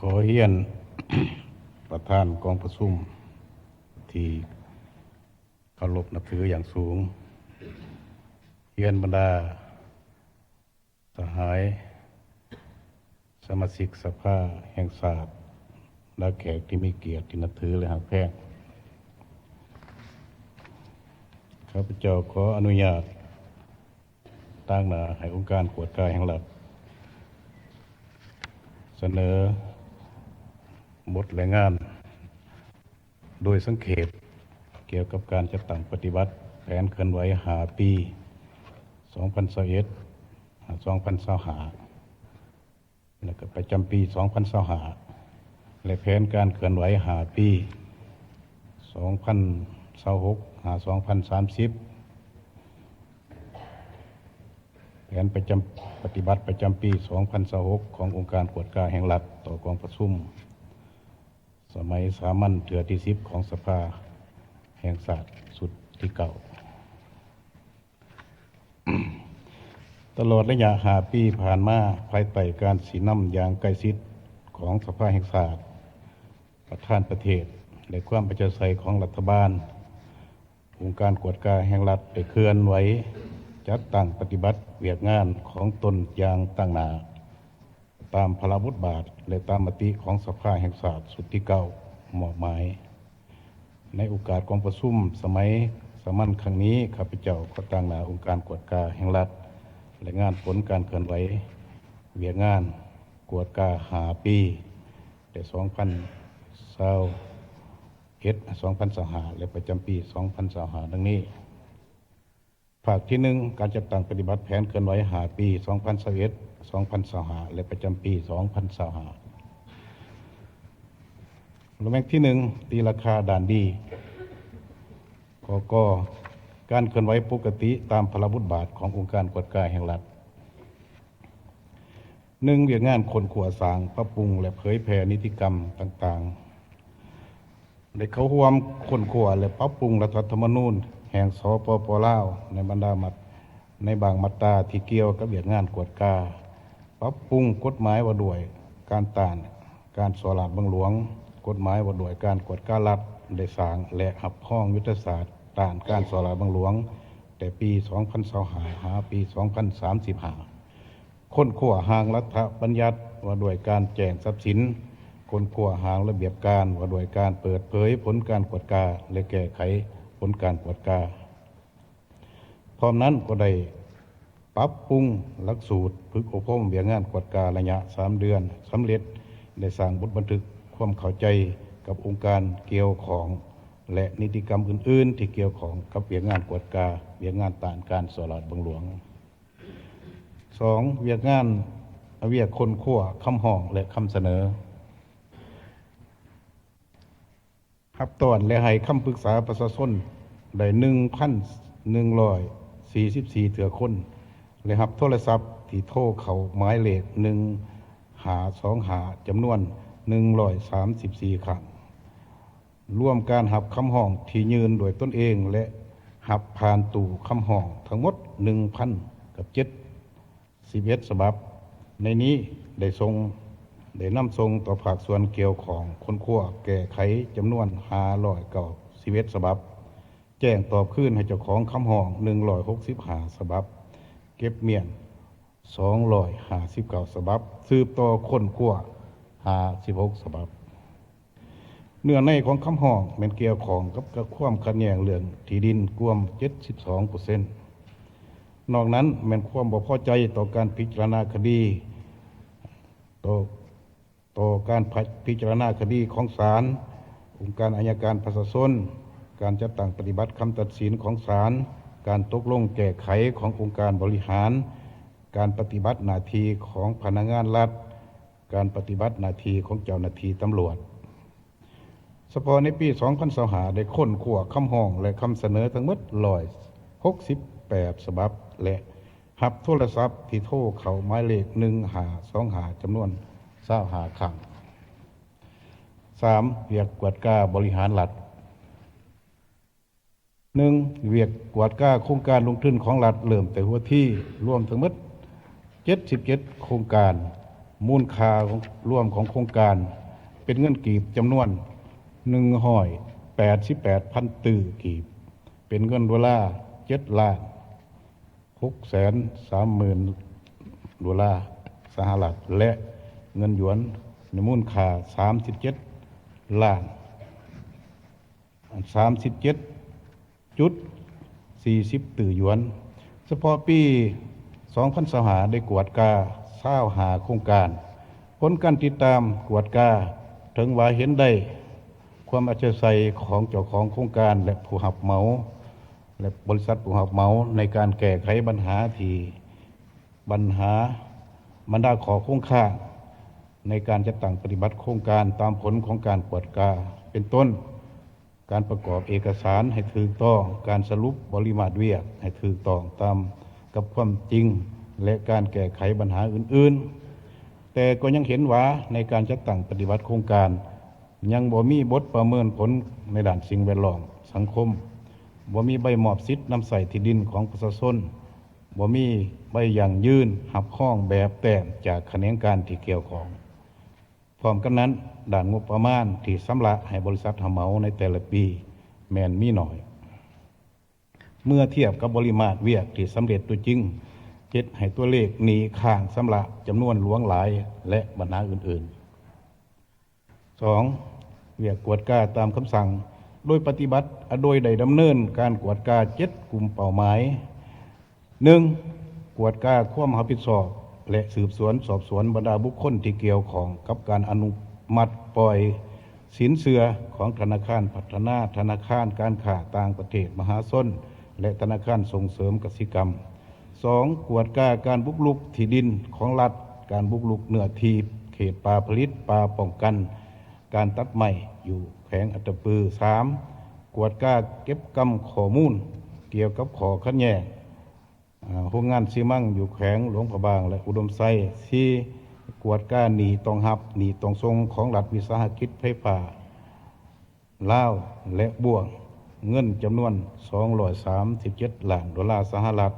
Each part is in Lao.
ຂໍຮຽນປະທານກອງປະຊຸມທີ່ເຄົາລົບນັບຖືຢ່າງສູງ, ຮຽນບັນດາສະຫາຍສະມາຊິກສະພາແຫ່ງຊາດ ແລະ ແຂກທີ່ມີກຽດທີ່ນັບຖື ແລະ ຮັກແພງ. ຂ້າພະເຈົ້າຂໍອະນຸຍາດຕາງໜ້າໃຫ້ອົງການກວດກາແຫ່ງລັດ ສະເໜີບົດລາຍງານໂດຍສັງເຂບ ກ່ຽວກັບການຈັດຕັ້ງປະຕິບັດແຜນເຄື່ອນໄຫວຫ້າປີ ສອງພັນຊາວເອັດ ຫາ ສອງພັນຊາວຫ້າ ແລະ ກໍປະຈຳປີ ສອງພັນຊາວຫ້າ ແລະ ແຜນການເຄື່ອນໄຫວຫ້າປີ ສອງພັນຊາວຫົກ ຫາ ສອງພັນສາມສິບ. ແຜນປະຈຳ ປະຕິບັດປະຈຳປີ ສອງພັນຊາວຫົກ ຂອງອົງການກວດກາແຫ່ງລັດ ຕໍ່ກອງປະຊຸມສະໄໝສາມັນເທື່ອທີສິບ ຂອງສະພາແຫ່ງຊາດຊຸດທີເກົ້າ. ຕະຫຼອດໄລຍະຫ້າປີຜ່ານມາ, ພາຍໃຕ້ການຊີ້ນຳຢ່າງໃກ້ຊິດຂອງສະພາແຫ່ງຊາດ, ປະທານປະເທດ ແລະ ຄວາມເອົາໃຈໃສ່ຂອງລັດຖະບານ, ອົງການກວດກາແຫ່ງລັດໄດ້ເຄື່ອນໄຫວຈັດຕັ້ງປະຕິບັດວຽກງານຂອງຕົນຢ່າງຕັ້ງໜ້າ, ຕາມພາລະບົດບາດ ແລະ ຕາມມະຕິຂອງສະພາແຫ່ງຊາດຊຸດທີເກົ້າມອບໝາຍ. ໃນໂອກາດກອງປະຊຸມສະໄໝສາມັນຄັ້ງນີ້, ຂ້າພະເຈົ້າຂໍຕາງໜ້າອົງການກວດກາແຫ່ງລັດ ລາຍງານຜົນການເຄື່ອນໄຫວວຽກງານກວດກາຫ້າປີ ແຕ່ສອງພັນຊາວເອັດ ສອງພັນຊາວຫ້າ ແລະ ປະຈຳປີສອງພັນຊາວຫ້າ ດັ່ງນີ້. ພາກທີໜຶ່ງ ການຈັດຕັ້ງປະຕິບັດແຜນເຄື່ອນໄຫວຫ້າປີ ສອງພັນຊາວເອັດ ສອງພັນຊາວຫ້າ ແລະ ປະຈຳປີສອງພັນຊາວຫ້າ. ລະແວກທີໜຶ່ງ ຕີລາຄາດ້ານດີ. ກກ ການເຄື່ອນໄຫວປົກກະຕິຕາມພາລະບົດບາດຂອງອົງການກວດກາແຫ່ງລັດ. ໜຶ່ງ ວຽກງານຄົ້ນຄວ້າສ້າງ, ປັບປຸງ ແລະ ເຜີຍແຜ່ນິຕິກຳຕ່າງໆ. ໄດ້ເຂົ້າຮ່ວມຄົ້ນຄວ້າ ແລະ ປັບປຸງລັດຖະທຳມະນູນແຫ່ງ ສປປ ລາວ ໃນບັນດາມາດ ໃນບາງມາດຕາທີ່ກ່ຽວກັບວຽກງານກວດກາ, ປັບປຸງກົດໝາຍວ່າດ້ວຍການຕ້ານການສໍ້ລາດບັງຫຼວງ, ກົດໝາຍວ່າດ້ວຍການກວດກາລັດ ໄດ້ສ້າງ ແລະ ຮັບຮອງຍຸດທະສາດຕ້ານການສໍ້ລາດບັງຫຼວງ ແຕ່ປີສອງພັນຊາວຫ້າ ຫາປີສອງພັນສາມສິບຫ້າ. ຄົ້ນຄວ້າຮ່າງລັດຖະບັນຍັດວ່າດ້ວຍການແຈ້ງຊັບສິນ, ຄົ້ນຄວ້າຮ່າງລະບຽບການວ່າດ້ວຍການເປີດເຜີຍຜົນການກວດກາ ແລະ ແກ້ໄຂຜົນການກວດກາ. ພ້ອມນັ້ນກໍໄດ້ປັບປຸງຫຼັກສູດຝຶກອົບຮົມວຽກງານກວດກາໄລຍະສາມເດືອນສຳເລັດ, ໄດ້ສ້າງບົດບັນທຶກຄວາມເຂົ້າໃຈກັບອົງການກ່ຽວຂ້ອງ ແລະ ນິຕິກຳອື່ນໆທີ່ກ່ຽວຂ້ອງກັບວຽກງານກວດກາ, ວຽກງານຕ້ານການສໍ້ລາດບັງຫຼວງ. ສອງ ວຽກງານ ວຽກຄົ້ນຄວ້າຄຳຮ້ອງ ແລະ ຄຳສະເໜີ. ຮັບຕ້ອນ ແລະ ໃຫ້ຄຳປຶກສາປະຊາຊົນໄດ້ໜຶ່ງພັນໜຶ່ງຮ້ອຍສີ່ສິບສີ່ເທື່ອຄົນ ແລະ ຮັບໂທລະສັບທີ່ໂທເຂົ້າໝາຍເລກໜຶ່ງຫ້າສອງຫ້າ ຈຳນວນໜຶ່ງຮ້ອຍສາມສິບສີ່ຄັ້ງ. ລວມການຮັບຄຳຮ້ອງທີ່ຍື່ນດ້ວຍຕົນເອງ ແລະ ຮັບຜ່ານຕູ້ຄຳຮ້ອງທັງໝົດໜຶ່ງພັນກັບເຈັດສິບເອັດສະບັບ. ໃນນີ້ໄດ້ສົ່ງ ໄດ້ນຳສົ່ງຕໍ່ພາກສ່ວນກ່ຽວຂ້ອງຄົ້ນຄວ້າແກ້ໄຂຈຳນວນຫ້າຮ້ອຍເກົ້າສິບເອັດສະບັບ, ແຈ້ງຕອບຄືນໃຫ້ເຈົ້າຂອງຄຳຮ້ອງໜຶ່ງຮ້ອຍຫົກສິບຫ້າສະບັບ, ເກັບມ້ຽນສອງຮ້ອຍຫ້າສິບເກົ້າສະບັບ, ສືບຕໍ່ຄົ້ນຄວ້າຫ້າສິບຫົກສະບັບ. ເນື້ອໃນຂອງຄຳຮ້ອງແມ່ນກ່ຽວຂ້ອງກັບ ກັບຄວາມຂັດແຍ່ງເລື່ອງທີ່ດິນກວມເຈັດສິບສອງເປີເຊັນ. ນອກນັ້ນແມ່ນຄວາມບໍ່ພໍໃຈຕໍ່ການພິຈາລະນາຄະດີ, ຕໍ່ ຕໍ່ການ ພິຈາລະນາຄະດີຂອງສານ, ອົງການໄອຍະການປະຊາຊົນ, ການຈັດຕັ້ງປະຕິບັດຄຳຕັດສິນຂອງສານ, ການຕົກລົງແກ້ໄຂຂອງອົງການບໍລິຫານ, ການປະຕິບັດໜ້າທີ່ຂອງພະນັກງານລັດ, ການປະຕິບັດໜ້າທີ່ຂອງເຈົ້າໜ້າທີ່ຕຳຫຼວດ. ສະເພາະໃນປີສອງພັນຊາວຫ້າ ໄດ້ຄົ້ນຄວ້າຄຳຮ້ອງ ແລະ ຄຳສະເໜີທັງໝົດຮ້ອຍຫົກສິບແປດສະບັບ ແລະ ຮັບໂທລະສັບທີ່ໂທເຂົ້າໝາຍເລກໜຶ່ງຫ້າສອງຫ້າ ຈຳນວນຊາວຫ້າຄັ້ງ. ສາມ ວຽກກວດກາບໍລິຫານລັດ. ໜຶ່ງ ວຽກກວດກາໂຄງການລົງທຶນຂອງລັດເລີ່ມແຕ່ຫົວທີ, ລວມທັງໝົດເຈັດສິບເຈັດໂຄງການ, ມູນຄ່າລວມຂອງໂຄງການເປັນເງິນກີບຈຳນວນໜຶ່ງຮ້ອຍແປດສິບແປດພັນຕື້ກີບ, ເປັນເງິນໂດລາເຈັດລ້ານຫົກແສນສາມໝື່ນໂດລາສະຫະລັດ ແລະ ເງິນຢວນໃນມູນຄ່າສາມສິບເຈັດລ້ານ ສາມສິບເຈັດຈຸດສີ່ສິບຕື້ຢວນ. ສະເພາະປີສອງພັນຊາວຫ້າ ໄດ້ກວດກາຊາວຫ້າໂຄງການ. ຜົນການຕິດຕາມກວດກາ ເຖິງວ່າເຫັນໄດ້ຄວາມເອົາໃຈໃສ່ຂອງເຈົ້າຂອງໂຄງການ ແລະ ຜູ້ຮັບເໝົາ ແລະ ບໍລິສັດຜູ້ຮັບເໝົາ ໃນການແກ້ໄຂບັນຫາທີ່ ບັນຫາບັນດາຂໍ້ຄົງຄ້າງໃນການຈັດຕັ້ງປະຕິບັດໂຄງການຕາມຜົນຂອງການກວດກາ ເປັນຕົ້ນ ການປະກອບເອກະສານໃຫ້ຖືກຕ້ອງ, ການສະຫຼຸບປະລິມາດວຽກໃຫ້ຖືກຕ້ອງຕາມກັບຄວາມຈິງ ແລະ ການແກ້ໄຂບັນຫາອື່ນໆ. ແຕ່ກໍຍັງເຫັນວ່າໃນການຈັດຕັ້ງປະຕິບັດໂຄງການ ຍັງບໍ່ມີບົດປະເມີນຜົນໃນດ້ານສິ່ງແວດລ້ອມ, ສັງຄົມ, ບໍ່ມີໃບມອບສິດນຳໃຊ້ທີ່ດິນຂອງປະຊາຊົນ, ບໍ່ມີໃບຢັ້ງຢືນຮັບຮອງແບບແຕ້ມຈາກຂະແໜງການທີ່ກ່ຽວຂ້ອງ. ພ້ອມກັນນັ້ນ, ດ້ານງົບປະມານທີ່ຊຳລະໃຫ້ບໍລິສັດຮັບເໝົາໃນແຕ່ລະປີແມ່ນມີໜ້ອຍ ເມື່ອທຽບກັບປະລິມາດວຽກທີ່ສຳເລັດຕົວຈິງ, ເຮັດໃຫ້ຕົວເລກໜີ້ຄ້າງຊຳລະຈຳນວນຫຼວງຫຼາຍ ແລະ ບັນຫາອື່ນໆ. ສອງ, ວຽກກວດກາຕາມຄຳສັ່ງ ໂດຍປະຕິບັດ, ໂດຍໄດ້ດຳເນີນການກວດກາເຈັດກຸ່ມເປົ້າໝາຍ. ໜຶ່ງ, ກວດກາຄວາມຮັບຜິດຊອບ ແລະ ສືບສວນສອບສວນບັນດາບຸກຄົນທີ່ກ່ຽວຂ້ອງກັບການອະນຸມັດປ່ອຍສິນເຊື່ອຂອງທະນາຄານພັດທະນາ, ທະນາຄານການຄ້າຕ່າງປະເທດມະຫາຊົນ ແລະ ທະນາຄານສົ່ງເສີມກະສິກຳ. ສອງ, ກວດກາການບຸກລຸກທີ່ດິນຂອງລັດ, ການບຸກລຸກເນື້ອທີ່ເຂດປ່າຜະລິດ, ປ່າປ້ອງກັນ, ການຕັດໄມ້ຢູ່ແຂວງອັດຕະປື. ສາມ, ກວດກາເກັບກຳຂໍ້ມູນກ່ຽວກັບຂໍ້ຂັດແຍ່ງ ອາ ໂຮງງານຊີມັງຢູ່ແຂວງຫຼວງພະບາງ ແລະ ອຸດົມໄຊ. ສີ່, ກວດກາໜີ້ຕ້ອງຮັບ, ໜີ້ຕ້ອງສົ່ງຂອງລັດວິສາຫະກິດໄຟຟ້າລາວ ແລະ ບ້ວງເງິນຈຳນວນສອງຮ້ອຍສາມສິບເຈັດລ້ານໂດລາສະຫະລັດ.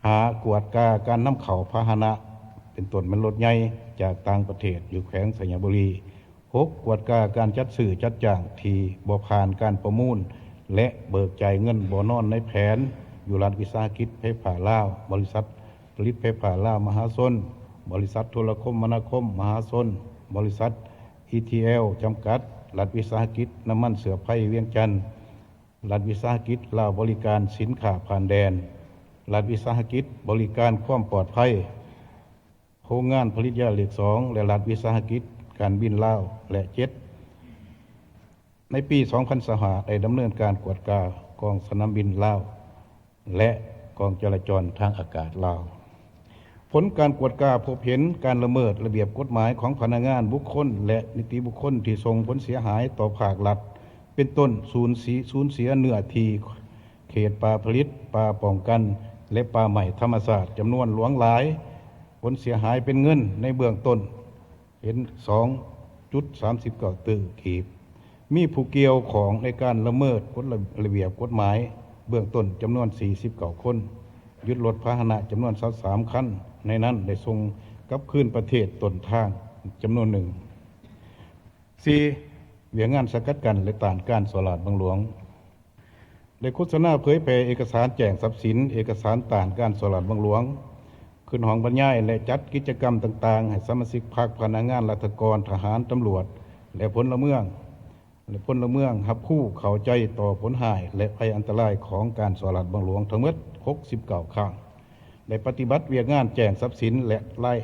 ຫ້າ, ກວດກາການນຳເຂົ້າພາຫະນະ ເປັນຕົ້ນແມ່ນລົດໃຫຍ່ ຈາກຕ່າງປະເທດຢູ່ແຂວງໄຊຍະບູລີ. ຫົກ, ກວດກາການຈັດຊື້ຈັດຈ້າງທີ່ບໍ່ຜ່ານການປະມູນ ແລະ ເບີກຈ່າຍເງິນບໍ່ນອນໃນແຜນ ຢູ່ລັດວິສາຫະກິດໄຟຟ້າລາວ, ບໍລິສັດຜະລິດໄຟຟ້າລາວມະຫາຊົນ, ບໍລິສັດໂທລະຄົມມະນາຄົມມະຫາຊົນ, ບໍລິສັດ ອີທີແອລ ຈຳກັດ, ລັດວິສາຫະກິດນ້ຳມັນເຊື້ອໄຟວຽງຈັນ, ລັດວິສາຫະກິດລາວບໍລິການສິນຄ້າຜ່ານແດນ, ລັດວິສາຫະກິດບໍລິການຄວາມປອດໄພ, ໂຮງງານຜະລິດຢາເລກສອງ ແລະ ລັດວິສາຫະກິດການບິນລາວ. ແລະ ເຈັດ, ໃນປີສອງພັນຊາວຫ້າ ໄດ້ດຳເນີນການກວດກາກອງສະໜາມບິນລາວ ແລະ ກອງຈະລາຈອນທາງອາກາດລາວ. ຜົນການກວດກາພົບເຫັນການລະເມີດລະບຽບກົດໝາຍຂອງພະນັກງານ, ບຸກຄົນ ແລະ ນິຕິບຸກຄົນທີ່ສົ່ງຜົນເສຍຫາຍຕໍ່ພາກລັດ ເປັນຕົ້ນ ສູນເສຍ ສູນເສຍເນື້ອທີ່ເຂດປ່າຜະລິດ, ປ່າປ້ອງກັນ ແລະ ປ່າໄມ້ທຳມະຊາດຈຳນວນຫຼວງຫຼາຍ. ຜົນເສຍຫາຍເປັນເງິນໃນເບື້ອງຕົ້ນເຫັນສອງຈຸດສາມສິບເກົ້າຕື້ກີບ. ມີຜູ້ກ່ຽວຂ້ອງໃນການລະເມີດກົດລະ ລະບຽບກົດໝາຍເບື້ອງຕົ້ນຈຳນວນສີ່ສິບເກົ້າຄົນ, ຍຶດລົດພາຫະນະຈຳນວນຊາວສາມຄັນ, ໃນນັ້ນໄດ້ສົ່ງກັບຄືນປະເທດຕົ້ນທາງຈຳນວນໜຶ່ງ. ສີ່, ວຽກງານສະກັດກັ້ນ ແລະ ຕ້ານການສໍ້ລາດບັງຫຼວງ. ໄດ້ໂຄສະນາເຜີຍແຜ່ເອກະສານແຈ້ງຊັບສິນ, ເອກະສານຕ້ານການສໍ້ລາດບັງຫຼວງ, ຂຶ້ນຫ້ອງບັນຍາຍ ແລະ ຈັດກິດຈະກຳຕ່າງໆ ໃຫ້ສະມາຊິກພັກ, ພະນັກງານລັດຖະກອນ, ທະຫານ, ຕຳຫຼວດ ແລະ ພົນລະເມືອງ ແລະ ພົນລະເມືອງຮັບຮູ້ເຂົ້າໃຈຕໍ່ຜົນຮ້າຍ ແລະ ໄພອັນຕະລາຍຂອງການສໍ້ລາດບັງຫຼວງທັງໝົດຫົກສິບເກົ້າຄັ້ງ. ໄດ້ປະຕິບັດວຽກງານແຈ້ງຊັບສິນ ແລະ ລາຍ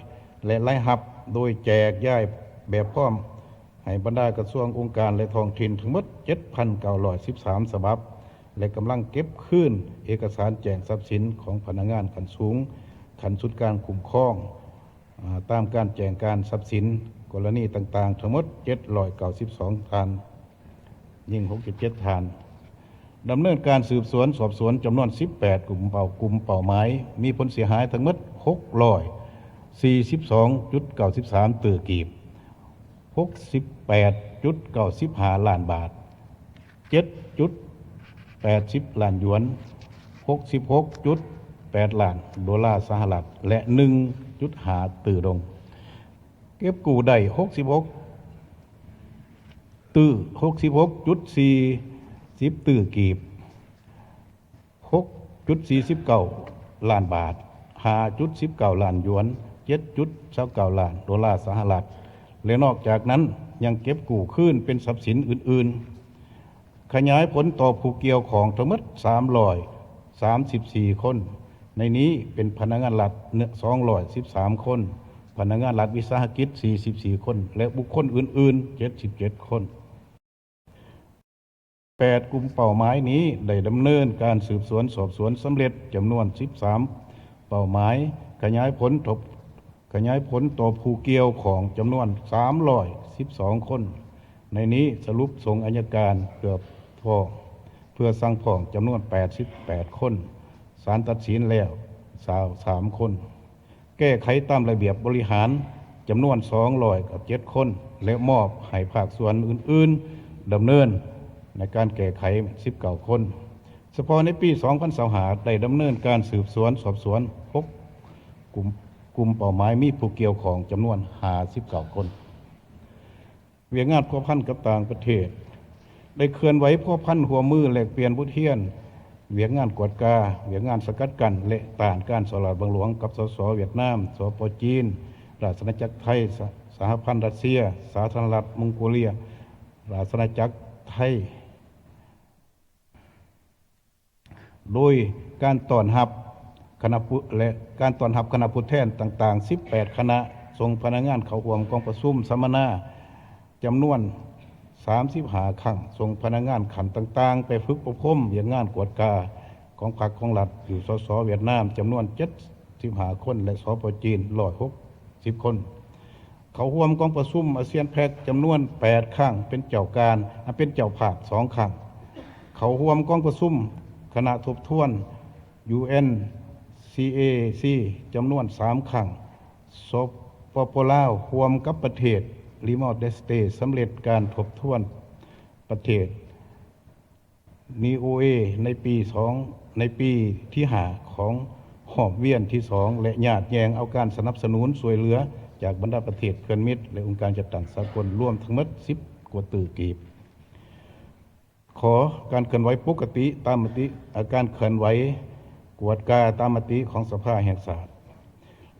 ແລະ ລາຍຮັບ ໂດຍແຈກຢາຍແບບຟອມ ໃຫ້ບັນດາກະຊວງ, ອົງການ ແລະ ທ້ອງຖິ່ນທັງໝົດເຈັດພັນເກົ້າຮ້ອຍສິບສາມສະບັບ ແລະ ກຳລັງເກັບຄືນເອກະສານແຈ້ງຊັບສິນຂອງພະນັກງານຂັ້ນສູງ, ຂັ້ນສູນກາງຄຸ້ມຄອງ, ອາ, ຕາມການແຈ້ງການຊັບສິນກໍລະນີຕ່າງໆ ທັງໝົດເຈັດຮ້ອຍເກົ້າສິບສອງທ່ານ, ຍິງຫົກສິບເຈັດທ່ານ. ດຳເນີນການສືບສວນສອບສວນຈຳນວນສິບແປດກຸ່ມເປົ້າ, ກຸ່ມເປົ້າໝາຍ, ມີຜົນເສຍຫາຍທັງໝົດຫົກຮ້ອຍສີ່ສິບສອງຈຸດເກົ້າສິບສາມຕື້ກີບ, ຫົກສິບແປດຈຸດເກົ້າສິບຫ້າລ້ານບາດ, ເຈັດຈຸດແປດສິບລ້ານຢວນ, ຫົກສິບຫົກຈຸດແປດລ້ານໂດລາສະຫະລັດ ແລະ ໜຶ່ງຈຸດຫ້າຕື້ດົງ. ເກັບກູ້ໄດ້ຫົກສິບຫົກຕື້ ຫົກສິບຫົກຈຸດສີ່ສິບຕື້ກີບ, ຫົກຈຸດສີ່ສິບເກົ້າລ້ານບາດ, ຫ້າຈຸດສິບເກົ້າລ້ານຢວນ, ເຈັດຈຸດຊາວເກົ້າລ້ານໂດລາສະຫະລັດ ແລະ ນອກຈາກນັ້ນຍັງເກັບກູ້ຄືນເປັນຊັບສິນອື່ນໆ. ຂະຫຍາຍຜົນຕໍ່ຜູ້ກ່ຽວຂ້ອງທັງໝົດສາມຮ້ອຍສາມສິບສີ່ຄົນ, ໃນນີ້ເປັນພະນັກງານລັດສອງຮ້ອຍສິບສາມຄົນ, ພະນັກງານລັດວິສາຫະກິດສີ່ສິບສີ່ຄົນ ແລະ ບຸກຄົນອື່ນໆເຈັດສິບເຈັດຄົນ. ແປດກຸ່ມເປົ້າໝາຍນີ້ໄດ້ດຳເນີນການສືບສວນສອບສວນສຳເລັດຈຳນວນສິບສາມເປົ້າໝາຍ, ຂະຫຍາຍຜົນທົບ ຂະຫຍາຍຜົນຕໍ່ຜູ້ກ່ຽວຂ້ອງຈຳນວນສາມຮ້ອຍສິບສອງຄົນ, ໃນນີ້ສະຫຼຸບສົ່ງໄອຍະການເພື່ອຟ້ອງ ເພື່ອສັ່ງຟ້ອງຈຳນວນແປດສິບແປດຄົນ, ສານຕັດສິນແລ້ວຊາວສາມຄົນ, ແກ້ໄຂຕາມລະບຽບບໍລິຫານຈຳນວນສອງຮ້ອຍກັບເຈັດຄົນ ແລະ ມອບໃຫ້ພາກສ່ວນອື່ນໆດຳເນີນໃນການແກ້ໄຂສິບເກົ້າຄົນ. ສະເພາະໃນປີສອງພັນຊາວຫ້າ ໄດ້ດຳເນີນການສືບສວນສອບສວນຫົກກຸ່ມ ກຸ່ມເປົ້າໝາຍມີຜູ້ກ່ຽວຂ້ອງຈຳນວນຫ້າສິບເກົ້າຄົນ. ວຽກງານພົວພັນກັບຕ່າງປະເທດ ໄດ້ເຄື່ອນໄຫວພົວພັນຮ່ວມມືແລກປ່ຽນບົດຮຽນ ວຽກງານກວດກາ, ວຽກງານສະກັດກັ້ນ ແລະ ຕ້ານການສໍ້ລາດບັງຫຼວງກັບ ສສ ຫວຽດນາມ, ສປ ຈີນ, ລາຊະອານາຈັກໄທ, ສະ ສະຫະພັນຣັດເຊຍ, ສາທາລະນະລັດມົງໂກເລຍ, ລາຊະອານາຈັກໄທ. ໂດຍການຕ້ອນຮັບຄະນະຜູ້ ແລະ ການຕ້ອນຮັບຄະນະຜູ້ແທນຕ່າງໆສິບແປດຄະນະ, ສົ່ງພະນັກງານເຂົ້າຮ່ວມກອງປະຊຸມສຳມະນາຈຳນວນສາມສິບຫ້າຄັ້ງ, ສົ່ງພະນັກງານຂັ້ນຕ່າງໆໄປຝຶກອົບຮົມວຽກງານກວດກາຂອງພັກຂອງລັດຢູ່ ສສ ຫວຽດນາມຈຳນວນເຈັດສິບຫ້າຄົນ ແລະ ສປ ຈີນຮ້ອຍຫົກສິບຄົນ. ເຂົ້າຮ່ວມກອງປະຊຸມອາຊຽນແພັກຈຳນວນແປດຄັ້ງ ເປັນເຈົ້າການ ເປັນເຈົ້າພາບສອງຄັ້ງ, ເຂົ້າຮ່ວມກອງປະຊຸມຄະນະທົບທວນ UNCAC ຈຳນວນສາມຄັ້ງ, ສປປ ລາວ ຮ່ວມກັບປະເທດ Timor-Leste ສຳເລັດການທົບທວນປະເທດ NIOE ໃນປີສອງ ໃນປີທີຫ້າຂອງຮອບວຽນທີສອງ ແລະ ຍາດແຍ່ງເອົາການສະໜັບສະໜູນຊ່ວຍເຫຼືອຈາກບັນດາປະເທດເພື່ອນມິດ ແລະ ອົງການຈັດຕັ້ງສາກົນ ລວມທັງໝົດສິບກວ່າຕື້ກີບ. ຂໍການເຄື່ອນໄຫວປົກກະຕິຕາມມະຕິ ອາ ການເຄື່ອນໄຫວກວດກາຕາມມະຕິຂອງສະພາແຫ່ງຊາດ.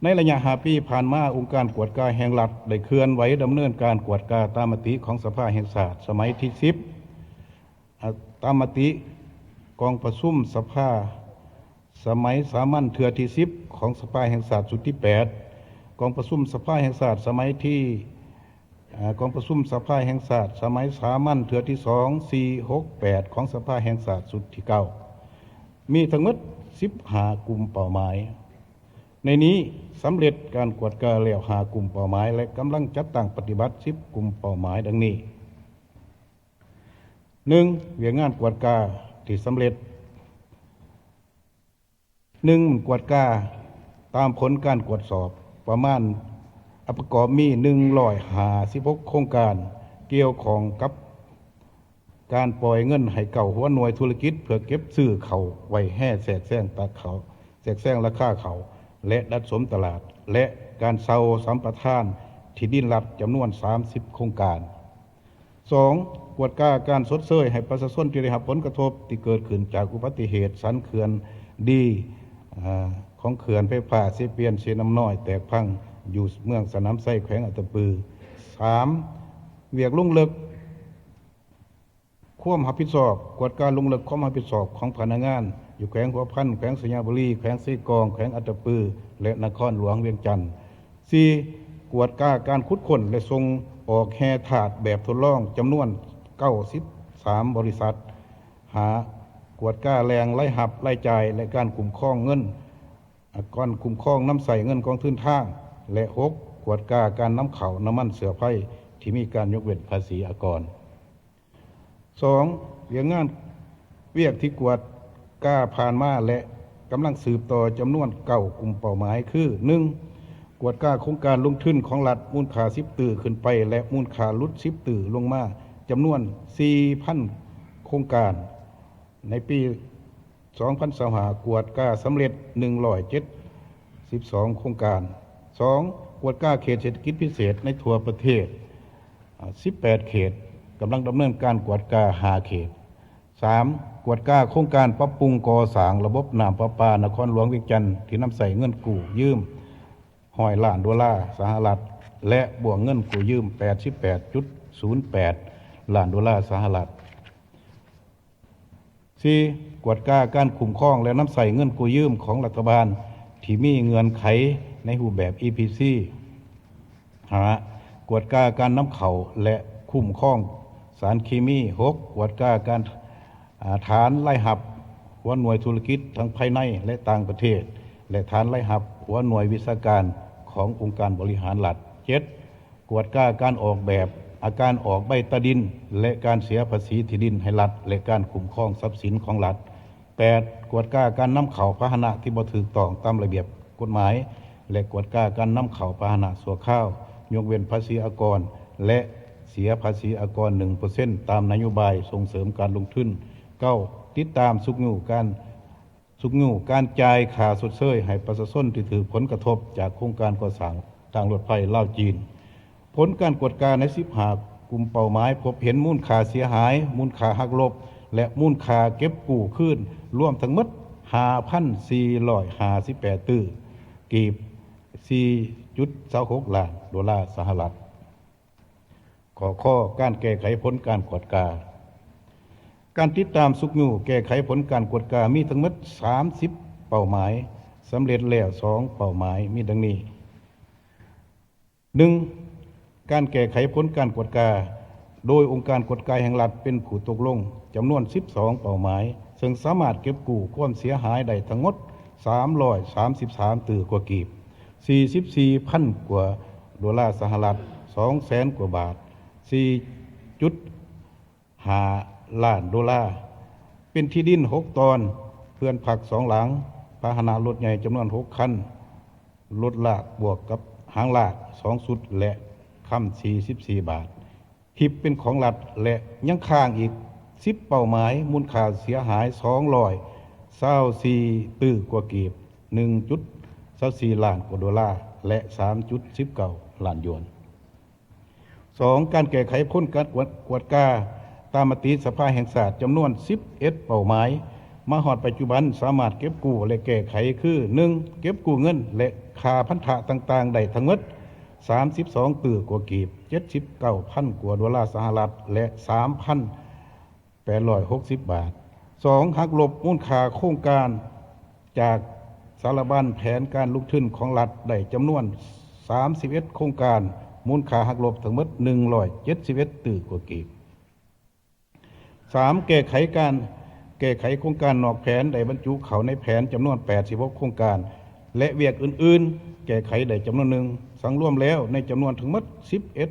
ໃນໄລຍະຫ້າປີຜ່ານມາ, ອົງການກວດກາແຫ່ງລັດໄດ້ເຄື່ອນໄຫວດຳເນີນການກວດກາຕາມມະຕິຂອງສະພາແຫ່ງຊາດສະໄໝທີສິບ ອາ ຕາມມະຕິກອງປະຊຸມສະພາສະໄໝສາມັນເທື່ອທີສິບຂອງສະພາແຫ່ງຊາດຊຸດທີແປດ, ກອງປະຊຸມສະພາແຫ່ງຊາດສະໄໝທີ ອາ ກອງປະຊຸມສະພາແຫ່ງຊາດສະໄໝສາມັນເທື່ອທີສອງ ສີ່ ຫົກ ແປດ ຂອງສະພາແຫ່ງຊາດຊຸດທີເກົ້າ ມີທັງໝົດສິບຫ້າກຸ່ມເປົ້າໝາຍ. ໃນນີ້ສຳເລັດການກວດກາແລ້ວຫ້າກຸ່ມເປົ້າໝາຍ ແລະ ກຳລັງຈັດຕັ້ງປະຕິບັດສິບກຸ່ມເປົ້າໝາຍດັ່ງນີ້. ໜຶ່ງ, ວຽກງານກວດກາທີ່ສຳເລັດ. ໜຶ່ງ, ກວດກາຕາມຜົນການກວດສອບ ປະມານ ອາ ປະກອບມີໜຶ່ງຮ້ອຍຫ້າສິບຫົກໂຄງການ ກ່ຽວຂ້ອງກັບການປ່ອຍເງິນໃຫ້ເກົ້າຫົວໜ່ວຍທຸລະກິດ ເພື່ອເກັບຊື້ເຂົ້າໄວ້ແຮ່ແຊກແຊງຕາເຂົ້າ ແຊກແຊງລາຄາເຂົ້າ ແລະ ດັດສົມຕະຫຼາດ ແລະ ການເຊົ່າສຳປະທານທີ່ດິນລັດຈຳນວນສາມສິບໂຄງການ. ສອງ, ກວດກາການຊົດເຊີຍໃຫ້ປະຊາຊົນທີ່ໄດ້ຮັບຜົນກະທົບທີ່ເກີດຂຶ້ນຈາກອຸບັດຕິເຫດສັນເຂື່ອນດີ ອາ ຂອງເຂື່ອນໄຟຟ້າເຊປຽນ-ເຊນ້ຳນ້ອຍແຕກພັງ ຢູ່ເມືອງສະໜາມໄຊ ແຂວງອັດຕະປື. ສາມ, ວຽກລົງເລິກຄວາມຮັບຜິດຊອບ, ກວດກາລົງເລິກຄວາມຮັບຜິດຊອບຂອງພະນັກງານຢູ່ແຂວງຫົວພັນ, ແຂວງໄຊຍະບູລີ, ແຂວງເຊກອງ, ແຂວງອັດຕະປື ແລະ ນະຄອນຫຼວງວຽງຈັນ. ສີ່, ກວດກາການຂຸດຄົ້ນ ແລະ ສົ່ງອອກແຮ່ທາດແບບທົດລອງຈຳນວນເກົ້າສິບສາມບໍລິສັດ. ຫ້າ, ກວດກາແຫຼ່ງລາຍຮັບ, ລາຍຈ່າຍ ແລະ ການຄຸ້ມຄອງເງິນ, ການຄຸ້ມຄອງນຳໃຊ້ເງິນກອງທຶນທາງ ແລະ ຫົກ, ກວດກາການນຳເຂົ້ານ້ຳມັນເຊື້ອໄຟທີ່ມີການຍົກເວັ້ນພາສີອາກອນ. ສອງ, ວຽກງານ ວຽກທີ່ກວດກາຜ່ານມາ ແລະ ກຳລັງສືບຕໍ່ຈຳນວນເກົ້າກຸ່ມເປົ້າໝາຍຄື ໜຶ່ງ, ກວດກາໂຄງການລົງທຶນຂອງລັດມູນຄ່າສິບຕື້ຂຶ້ນໄປ ແລະ ມູນຄ່າຫຼຸດສິບຕື້ລົງມາ ຈຳນວນສີ່ພັນໂຄງການ. ໃນປີສອງພັນຊາວຫ້າ ກວດກາສຳເລັດໜຶ່ງຮ້ອຍເຈັດສິບສອງໂຄງການ. ສອງ, ກວດກາເຂດເສດຖະກິດພິເສດໃນທົ່ວປະເທດ ອາ ສິບແປດເຂດ, ກຳລັງດຳເນີນການກວດກາຫ້າເຂດ. ສາມ ກວດກາໂຄງການປັບປຸງກໍ່ສ້າງລະບົບນ້ຳປະປານະຄອນຫຼວງວຽງຈັນ ທີ່ນຳໃຊ້ເງິນກູ້ຢືມຮ້ອຍລ້ານໂດລາສະຫະລັດ ແລະ ບວກເງິນກູ້ຢືມແປດສິບແປດຈຸດສູນແປດລ້ານໂດລາສະຫະລັດ. ສີ່ ກວດກາການຄຸ້ມຄອງ ແລະ ນຳໃຊ້ເງິນກູ້ຢືມຂອງລັດຖະບານທີ່ມີເງື່ອນໄຂໃນຮູບແບບ ອີ ພີ ສີ່. ຫ້າ ກວດກາການນຳເຂົ້າ ແລະ ຄຸ້ມຄອງສານເຄມີ. ຫົກ ກວດກາການ ອາ ຖານລາຍຮັບຫົວໜ່ວຍທຸລະກິດທັງພາຍໃນ ແລະ ຕ່າງປະເທດ ແລະ ຖານລາຍຮັບຫົວໜ່ວຍວິຊາການຂອງອົງການບໍລິຫານລັດ. ເຈັດ ກວດກາການອອກແບບ ອາ ການອອກໃບຕາດິນ ແລະ ການເສຍພາສີທີ່ດິນໃຫ້ລັດ ແລະ ການຄຸ້ມຄອງຊັບສິນຂອງລັດ. ແປດ ກວດກາການນຳເຂົ້າພາຫະນະທີ່ບໍ່ຖືກຕ້ອງຕາມລະບຽບກົດໝາຍ ແລະ ກວດກາການນຳເຂົ້າພາຫະນະຊົ່ວຄາວ ຍົກເວັ້ນພາສີອາກອນ ແລະ ເສຍພາສີອາກອນ ໜຶ່ງເປີເຊັນ ຕາມນະໂຍບາຍສົ່ງເສີມການລົງທຶນ. ເກົ້າ ຕິດຕາມຊຸກຍູ້ການ ຊຸກຍູ້ການຈ່າຍຄ່າຊົດເຊີຍໃຫ້ປະຊາຊົນທີ່ຖືກຜົນກະທົບຈາກໂຄງການກໍ່ສ້າງທາງລົດໄຟລາວ-ຈີນ. ຜົນການກວດກາໃນສິບຫ້າກຸ່ມເປົ້າໝາຍ ພົບເຫັນມູນຄ່າເສຍຫາຍ, ມູນຄ່າຫັກລົບ ແລະ ມູນຄ່າເກັບກູ້ຄືນ ລວມທັງໝົດ ຫ້າພັນສີ່ຮ້ອຍຫ້າສິບແປດຕື້ກີບ, ສີ່ຈຸດຊາວຫົກລ້ານໂດລາສະຫະລັດ. ຂໍ້ ຂໍ້ ການແກ້ໄຂຜົນການກວດກາ. ການຕິດຕາມຊຸກຍູ້ແກ້ໄຂຜົນການກວດກາມີທັງໝົດສາມສິບເປົ້າໝາຍ, ສຳເລັດແລ້ວສອງເປົ້າໝາຍ ມີດັ່ງນີ້. ໜຶ່ງ ການແກ້ໄຂຜົນການກວດກາ ໂດຍອົງການກວດກາແຫ່ງລັດເປັນຜູ້ຕົກລົງ ຈຳນວນສິບສອງເປົ້າໝາຍ, ເຊິ່ງສາມາດເກັບກູ້ຄວາມເສຍຫາຍໄດ້ທັງໝົດສາມຮ້ອຍສາມສິບສາມຕື້ກວ່າກີບ, ສີ່ສິບສີ່ພັນກວ່າໂດລາສະຫະລັດ, ສອງແສນກວ່າບາດ, ສີ່ຈຸດຫ້າລ້ານໂດລາ, ເປັນທີ່ດິນຫົກຕອນ, ເຮືອນພັກສອງຫຼັງ, ພາຫະນະລົດໃຫຍ່ຈຳນວນຫົກຄັນ, ລົດລາກບວກກັບຫາງລາກສອງຊຸດ ແລະ ຄຳສີ່ສິບສີ່ບາດ. ຮີບເປັນຂອງລັດ ແລະ ຍັງຄ້າງອີກສິບເປົ້າໝາຍ, ມູນຄ່າເສຍຫາຍສອງຮ້ອຍຊາວສີ່ຕື້ກວ່າກີບ, ໜຶ່ງຈຸດຊາວສີ່ລ້ານກວ່າໂດລາ ແລະ ສາມຈຸດສິບເກົ້າລ້ານຢວນ. ສອງ ການແກ້ໄຂຜົນການກວດ ກວດກາຕາມມະຕິສະພາແຫ່ງຊາດ ຈຳນວນສິບເອັດເປົ້າໝາຍ, ມາຮອດປັດຈຸບັນສາມາດເກັບກູ້ ແລະ ແກ້ໄຂຄື ໜຶ່ງ ເກັບກູ້ເງິນ ແລະ ຄ່າພັນທະຕ່າງໆໄດ້ທັງໝົດ ສາມສິບສອງຕື້ກວ່າກີບ, ເຈັດສິບເກົ້າພັນກວ່າໂດລາສະຫະລັດ ແລະ ສາມພັນແປດຮ້ອຍຫົກສິບບາດ. ສອງ ຫັກລົບມູນຄ່າໂຄງການຈາກສາລະບັນແຜນການລົງທຶນຂອງລັດໄດ້ຈຳນວນສາມສິບເອັດໂຄງການ, ມູນຄ່າຫັກລົບທັງໝົດໜຶ່ງຮ້ອຍເຈັດສິບເອັດຕື້ກວ່າກີບ. ສາມ ແກ້ໄຂການ ແກ້ໄຂໂຄງການນອກແຜນໄດ້ບັນຈຸເຂົ້າໃນແຜນຈຳນວນແປດສິບຫົກໂຄງການ ແລະ ວຽກອື່ນໆ ແກ້ໄຂໄດ້ຈຳນວນໜຶ່ງ. ສັງລວມແລ້ວໃນຈຳນວນທັງໝົດສິບເອັດ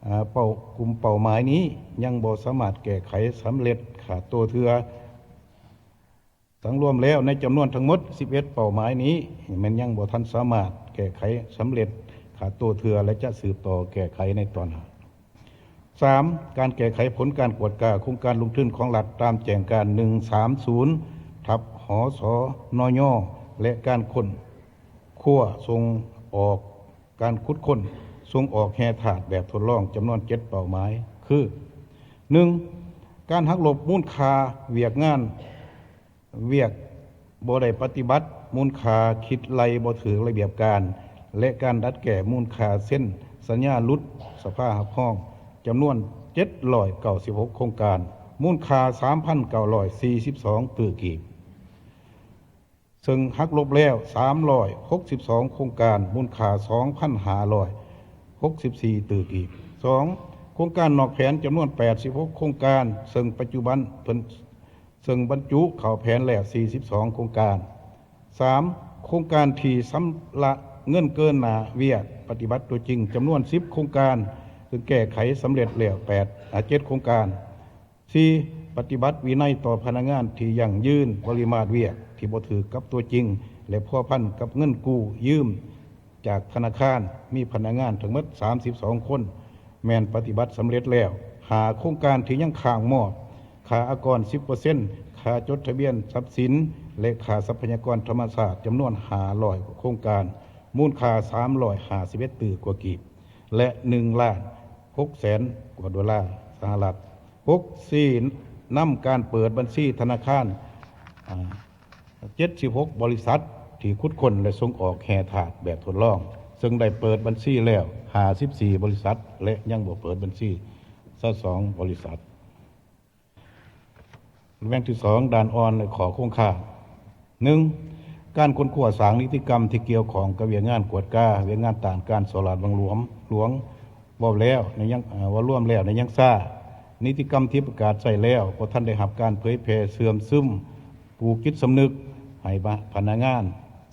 ເອີ ເປົ້າ ກຸ່ມເປົ້າໝາຍນີ້ ຍັງບໍ່ສາມາດແກ້ໄຂສຳເລັດຂາດໂຕເທື່ອ. ສັງລວມແລ້ວໃນຈຳນວນທັງໝົດສິບເອັດເປົ້າໝາຍນີ້ ແມ່ນຍັງບໍ່ທັນສາມາດແກ້ໄຂສຳເລັດຂາດໂຕເທື່ອ ແລະ ຈະສືບຕໍ່ແກ້ໄຂໃນຕອນໜ້າ. ສາມ ການແກ້ໄຂຜົນການກວດກາໂຄງການລົງທຶນຂອງລັດຕາມແຈ້ງການໜຶ່ງສາມສູນ ທັບ ຫສນຍ ແລະ ການຄົ້ນຄວ້າສົ່ງອອກ ການຂຸດຄົ້ນສົ່ງອອກແຮ່ທາດແບບທົດລອງຈຳນວນເຈັດເປົ້າໝາຍ ຄື ໜຶ່ງ ການຫັກລົບມູນຄ່າວຽກງານ ວຽກບໍ່ໄດ້ປະຕິບັດ, ມູນຄ່າຄິດໄລ່ບໍ່ຖືກລະບຽບການ ແລະ ການດັດແກ້ມູນຄ່າເຊັນສັນຍາຫຼຸດສະພາຮັບຮອງ ຈຳນວນເຈັດຮ້ອຍເກົ້າສິບຫົກໂຄງການ, ມູນຄ່າສາມພັນເກົ້າຮ້ອຍສີ່ສິບສອງຕື້ກີບ. ເຊິ່ງຫັກລົບແລ້ວສາມຮ້ອຍຫົກສິບສອງໂຄງການ, ມູນຄ່າສອງພັນຫ້າຮ້ອຍຫົກສິບສີ່ຕື້ກີບ. ສອງ ໂຄງການນອກແຜນຈຳນວນແປດສິບຫົກໂຄງການ, ເຊິ່ງປັດຈຸບັນເພິ່ນ ເຊິ່ງບັນຈຸເຂົ້າແຜນແລ້ວສີ່ສິບສອງໂຄງການ. ສາມ ໂຄງການທີ່ຊຳລະເງິນເກີນໜ້າວຽກປະຕິບັດຕົວຈິງ ຈຳນວນສິບໂຄງການ, ເຊິ່ງແກ້ໄຂສຳເລັດແລ້ວແປດ ອາ ເຈັດໂຄງການ. ສີ່ ປະຕິບັດວິໄນຕໍ່ພະນັກງານທີ່ຢັ້ງຢືນ, ປະລິມານວຽກທີ່ບໍ່ຖືກກັບຕົວຈິງ ແລະ ພົວພັນກັບເງິນກູ້ຢືມຈາກທະນາຄານ, ມີພະນັກງານທັງໝົດສາມສິບສອງຄົນ ແມ່ນປະຕິບັດສຳເລັດແລ້ວ. ຫ້າ ໂຄງການທີ່ຍັງຄ້າງມອບ, ຄ່າອາກອນສິບເປີເຊັນ, ຄ່າຈົດທະບຽນຊັບສິນ ແລະ ຄ່າຊັບພະຍາກອນທຳມະຊາດ ຈຳນວນຫ້າຮ້ອຍກວ່າໂຄງການ. ມູນຄ່າສາມຮ້ອຍຫ້າສິບເອັດຕື້ກວ່າກີບ ແລະ ໜຶ່ງລ້ານຫົກແສນກວ່າໂດລາສະຫະລັດ. ຫົກ, ຊີ້ນຳການເປີດບັນຊີທະນາຄານ ອາ ເຈັດສິບຫົກບໍລິສັດທີ່ຂຸດຄົ້ນ ແລະ ສົ່ງອອກແຮ່ທາດແບບທົດລອງ, ເຊິ່ງໄດ້ເປີດບັນຊີແລ້ວຫ້າສິບສີ່ບໍລິສັດ ແລະ ຍັງບໍ່ເປີດບັນຊີຊາວສອງບໍລິສັດ. ແບ່ງທີສອງ, ດ້ານອ່ອນ ແລະ ຂໍ້ຄົງຄ້າງ. ໜຶ່ງ, ການຄົ້ນຄວ້າສ້າງນິຕິກຳທີ່ກ່ຽວຂ້ອງກັບວຽກງານກວດກາ, ວຽກງານຕ້ານການສໍ້ລາດບັງຫຼວງ ຫຼວງ ເວົ້າແລ້ວໃນຍັງ ເອີ ເວົ້າລວມແລ້ວໃນຍັງຊ້າ. ນິຕິກຳທີ່ປະກາດໃຊ້ແລ້ວ ບໍ່ທັນໄດ້ຮັບການເຜີຍແຜ່ເຊື່ອມຊຶມ ປູກຈິດສຳນຶກໃຫ້ພະ ພະນັກງານ,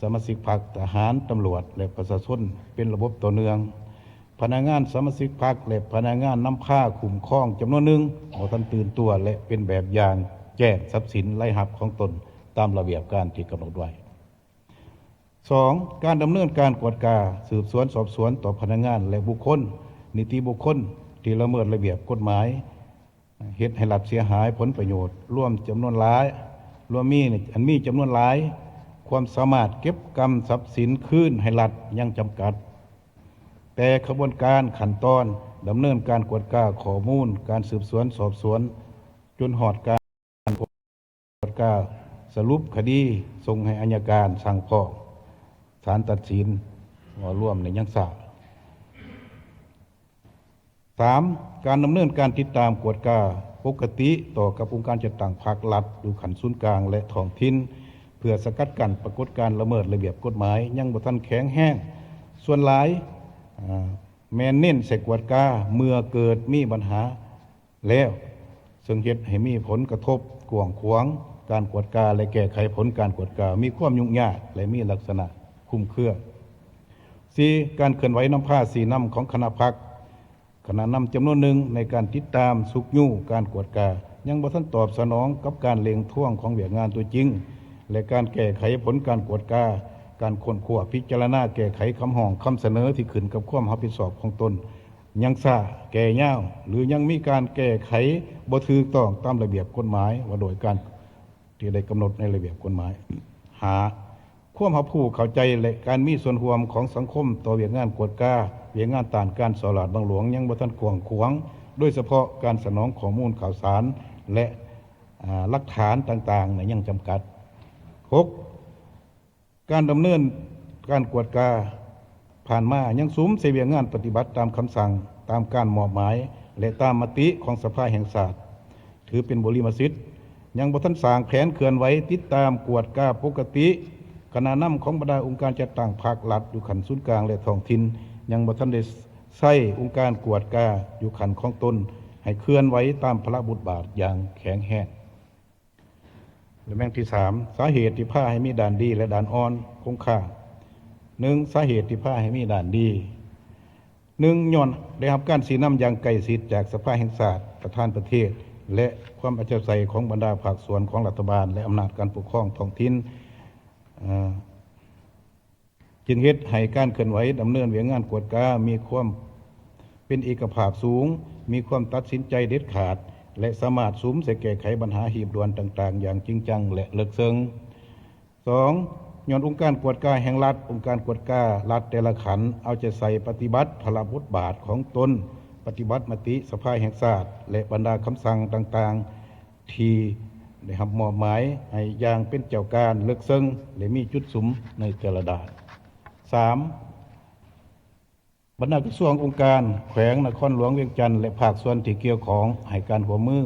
ສະມາຊິກພັກ, ທະຫານ, ຕຳຫຼວດ ແລະ ປະຊາຊົນເປັນລະບົບຕໍ່ເນື່ອງ. ພະນັກງານ, ສະມາຊິກພັກ ແລະ ພະນັກງານນຳພາຄຸ້ມຄອງຈຳນວນໜຶ່ງບໍ່ທັນຕື່ນຕົວ ແລະ ເປັນແບບຢ່າງແຈ້ງຊັບສິນລາຍຮັບຂອງຕົນຕາມລະບຽບການທີ່ກຳນົດໄວ້. ສອງ, ການດຳເນີນການກວດກາ, ສືບສວນສອບສວນຕໍ່ພະນັກງານ ແລະ ບຸກຄົນ, ນິຕິບຸກຄົນທີ່ລະເມີດລະບຽບກົດໝາຍ ເຮັດໃຫ້ລັດເສຍຫາຍຜົນປະໂຫຍດລວມຈຳນວນຫຼາຍ ລວມມີ ອັນມີຈຳນວນຫຼາຍ, ຄວາມສາມາດເກັບກຳຊັບສິນຄືນໃຫ້ລັດຍັງຈຳກັດ. ແຕ່ຂະບວນການຂັ້ນຕອນດຳເນີນການກວດກາຂໍ້ມູນ, ການສືບສວນສອບສວນ ຈົນຮອດການກວດກາສະຫຼຸບຄະດີ ສົ່ງໃຫ້ອັຍການສັ່ງຟ້ອງ, ສານຕັດສິນ ເວົ້າລວມໃນຍັງຊ້າ. ສາມ, ການດຳເນີນການຕິດຕາມກວດກາປົກກະຕິຕໍ່ກັບອົງການຈັດຕັ້ງພັກລັດຢູ່ຂັ້ນສູນກາງ ແລະ ທ້ອງຖິ່ນ ເພື່ອສະກັດກັ້ນປາກົດການລະເມີດລະບຽບກົດໝາຍຍັງບໍ່ທັນແຂງແຮງ. ສ່ວນຫຼາຍ ອາ ແມ່ນເນັ້ນໃສ່ກວດກາເມື່ອເກີດມີບັນຫາແລ້ວ, ເຊິ່ງເຮັດໃຫ້ມີຜົນກະທົບກວ້າງຂວາງ. ການກວດກາ ແລະ ແກ້ໄຂຜົນການກວດກາມີຄວາມຫຍຸ້ງຍາກ ແລະ ມີລັກສະນະຄຸມເຄືອ. ສີ່, ການເຄື່ອນໄຫວນຳພາຊີ້ນຳຂອງຄະນະພັກ, ຄະນະນຳຈຳນວນໜຶ່ງໃນການຕິດຕາມຊຸກຍູ້ການກວດກາ ຍັງບໍ່ທັນຕອບສະໜອງກັບການເລັ່ງທວງຂອງວຽກງານຕົວຈິງ ແລະ ການແກ້ໄຂຜົນການກວດກາ, ການຄົ້ນຄວ້າ, ພິຈາລະນາແກ້ໄຂຄຳຮ້ອງຄຳສະເໜີທີ່ຂຶ້ນກັບຄວາມຮັບຜິດຊອບຂອງຕົນ ຍັງຊ້າ, ແກ່ຍາວ ຫຼື ຍັງມີການແກ້ໄຂບໍ່ຖືກຕ້ອງຕາມລະບຽບກົດໝາຍວ່າດ້ວຍການ ທີ່ໄດ້ກຳນົດໃນລະບຽບກົດໝາຍ. ຫ້າ, ຄວາມຮັບຮູ້ເຂົ້າໃຈ ແລະ ການມີສ່ວນຮ່ວມຂອງສັງຄົມຕໍ່ວຽກງານກວດກາ, ວຽກງານຕ້ານການສໍ້ລາດບັງຫຼວງຍັງບໍ່ທັນກວ້າງຂວາງ, ໂດຍສະເພາະການສະໜອງຂໍ້ມູນຂ່າວສານ ແລະ ອາ ຫຼັກຖານຕ່າງໆ ຍັງຈຳກັດ. ຫົກ, ການດຳເນີນການກວດກາຜ່ານມາຍັງສຸມໃສ່ວຽກງານປະຕິບັດຕາມຄຳສັ່ງ, ຕາມການມອບໝາຍ ແລະ ຕາມມະຕິຂອງສະພາແຫ່ງຊາດ ຖືເປັນບໍລິມະສິດ, ຍັງບໍ່ທັນສ້າງແຜນເຄື່ອນໄຫວຕິດຕາມກວດກາປົກກະຕິ. ຄະນະນຳຂອງບັນດາອົງການຈັດຕັ້ງພັກລັດຢູ່ຂັ້ນສູນກາງ ແລະ ທ້ອງຖິ່ນ ຍັງບໍ່ທັນໄດ້ໃຊ້ອົງການກວດກາຢູ່ຂັ້ນຂອງຕົນໃຫ້ເຄື່ອນໄຫວຕາມພາລະບົດບາດຢ່າງແຂງແຮງ. ແລະ ແບ່ງທີສາມ, ສາເຫດທີ່ພາໃຫ້ມີດ້ານດີ ແລະ ດ້ານອ່ອນຄົງຄ້າງ. ໜຶ່ງ, ສາເຫດທີ່ພາໃຫ້ມີດ້ານດີ. ໜຶ່ງ, ຍ້ອນໄດ້ຮັບການຊີ້ນຳຢ່າງໃກ້ຊິດຈາກສະພາແຫ່ງຊາດ, ປະທານປະເທດ ແລະ ຄວາມເອົາໃຈໃສ່ຂອງບັນດາພາກສ່ວນຂອງລັດຖະບານ ແລະ ອຳນາດການປົກຄອງທ້ອງຖິ່ນ, ເອີ ຈຶ່ງເຮັດໃຫ້ການເຄື່ອນໄຫວດຳເນີນວຽກງານກວດກາມີຄວາມເປັນເອກະພາບສູງ, ມີຄວາມຕັດສິນໃຈເດັດຂາດ ແລະ ສາມາດສຸມໃສ່ແກ້ໄຂບັນຫາຮີບດ່ວນຕ່າງໆຢ່າງຈິງຈັງ ແລະ ເລິກເຊິ່ງ. ສອງ, ຍ້ອນອົງການກວດກາແຫ່ງລັດ, ອົງການກວດກາລັດແຕ່ລະຂັ້ນເອົາໃຈໃສ່ປະຕິບັດພາລະບົດບາດຂອງຕົນ, ປະຕິບັດມະຕິສະພາແຫ່ງຊາດ ແລະ ບັນດາຄຳສັ່ງຕ່າງໆ ທີ່ໄດ້ຮັບມອບໝາຍໃຫ້ຢ່າງເປັນແຈວການເລິກເຊິ່ງ ແລະ ມີຈຸດສຸມໃນແຕ່ລະດ້ານ. ສາມ, ບັນດາກະຊວງ, ອົງການ, ແຂວງນະຄອນຫຼວງວຽງຈັນ ແລະ ພາກສ່ວນທີ່ກ່ຽວຂ້ອງໃຫ້ການຮ່ວມມື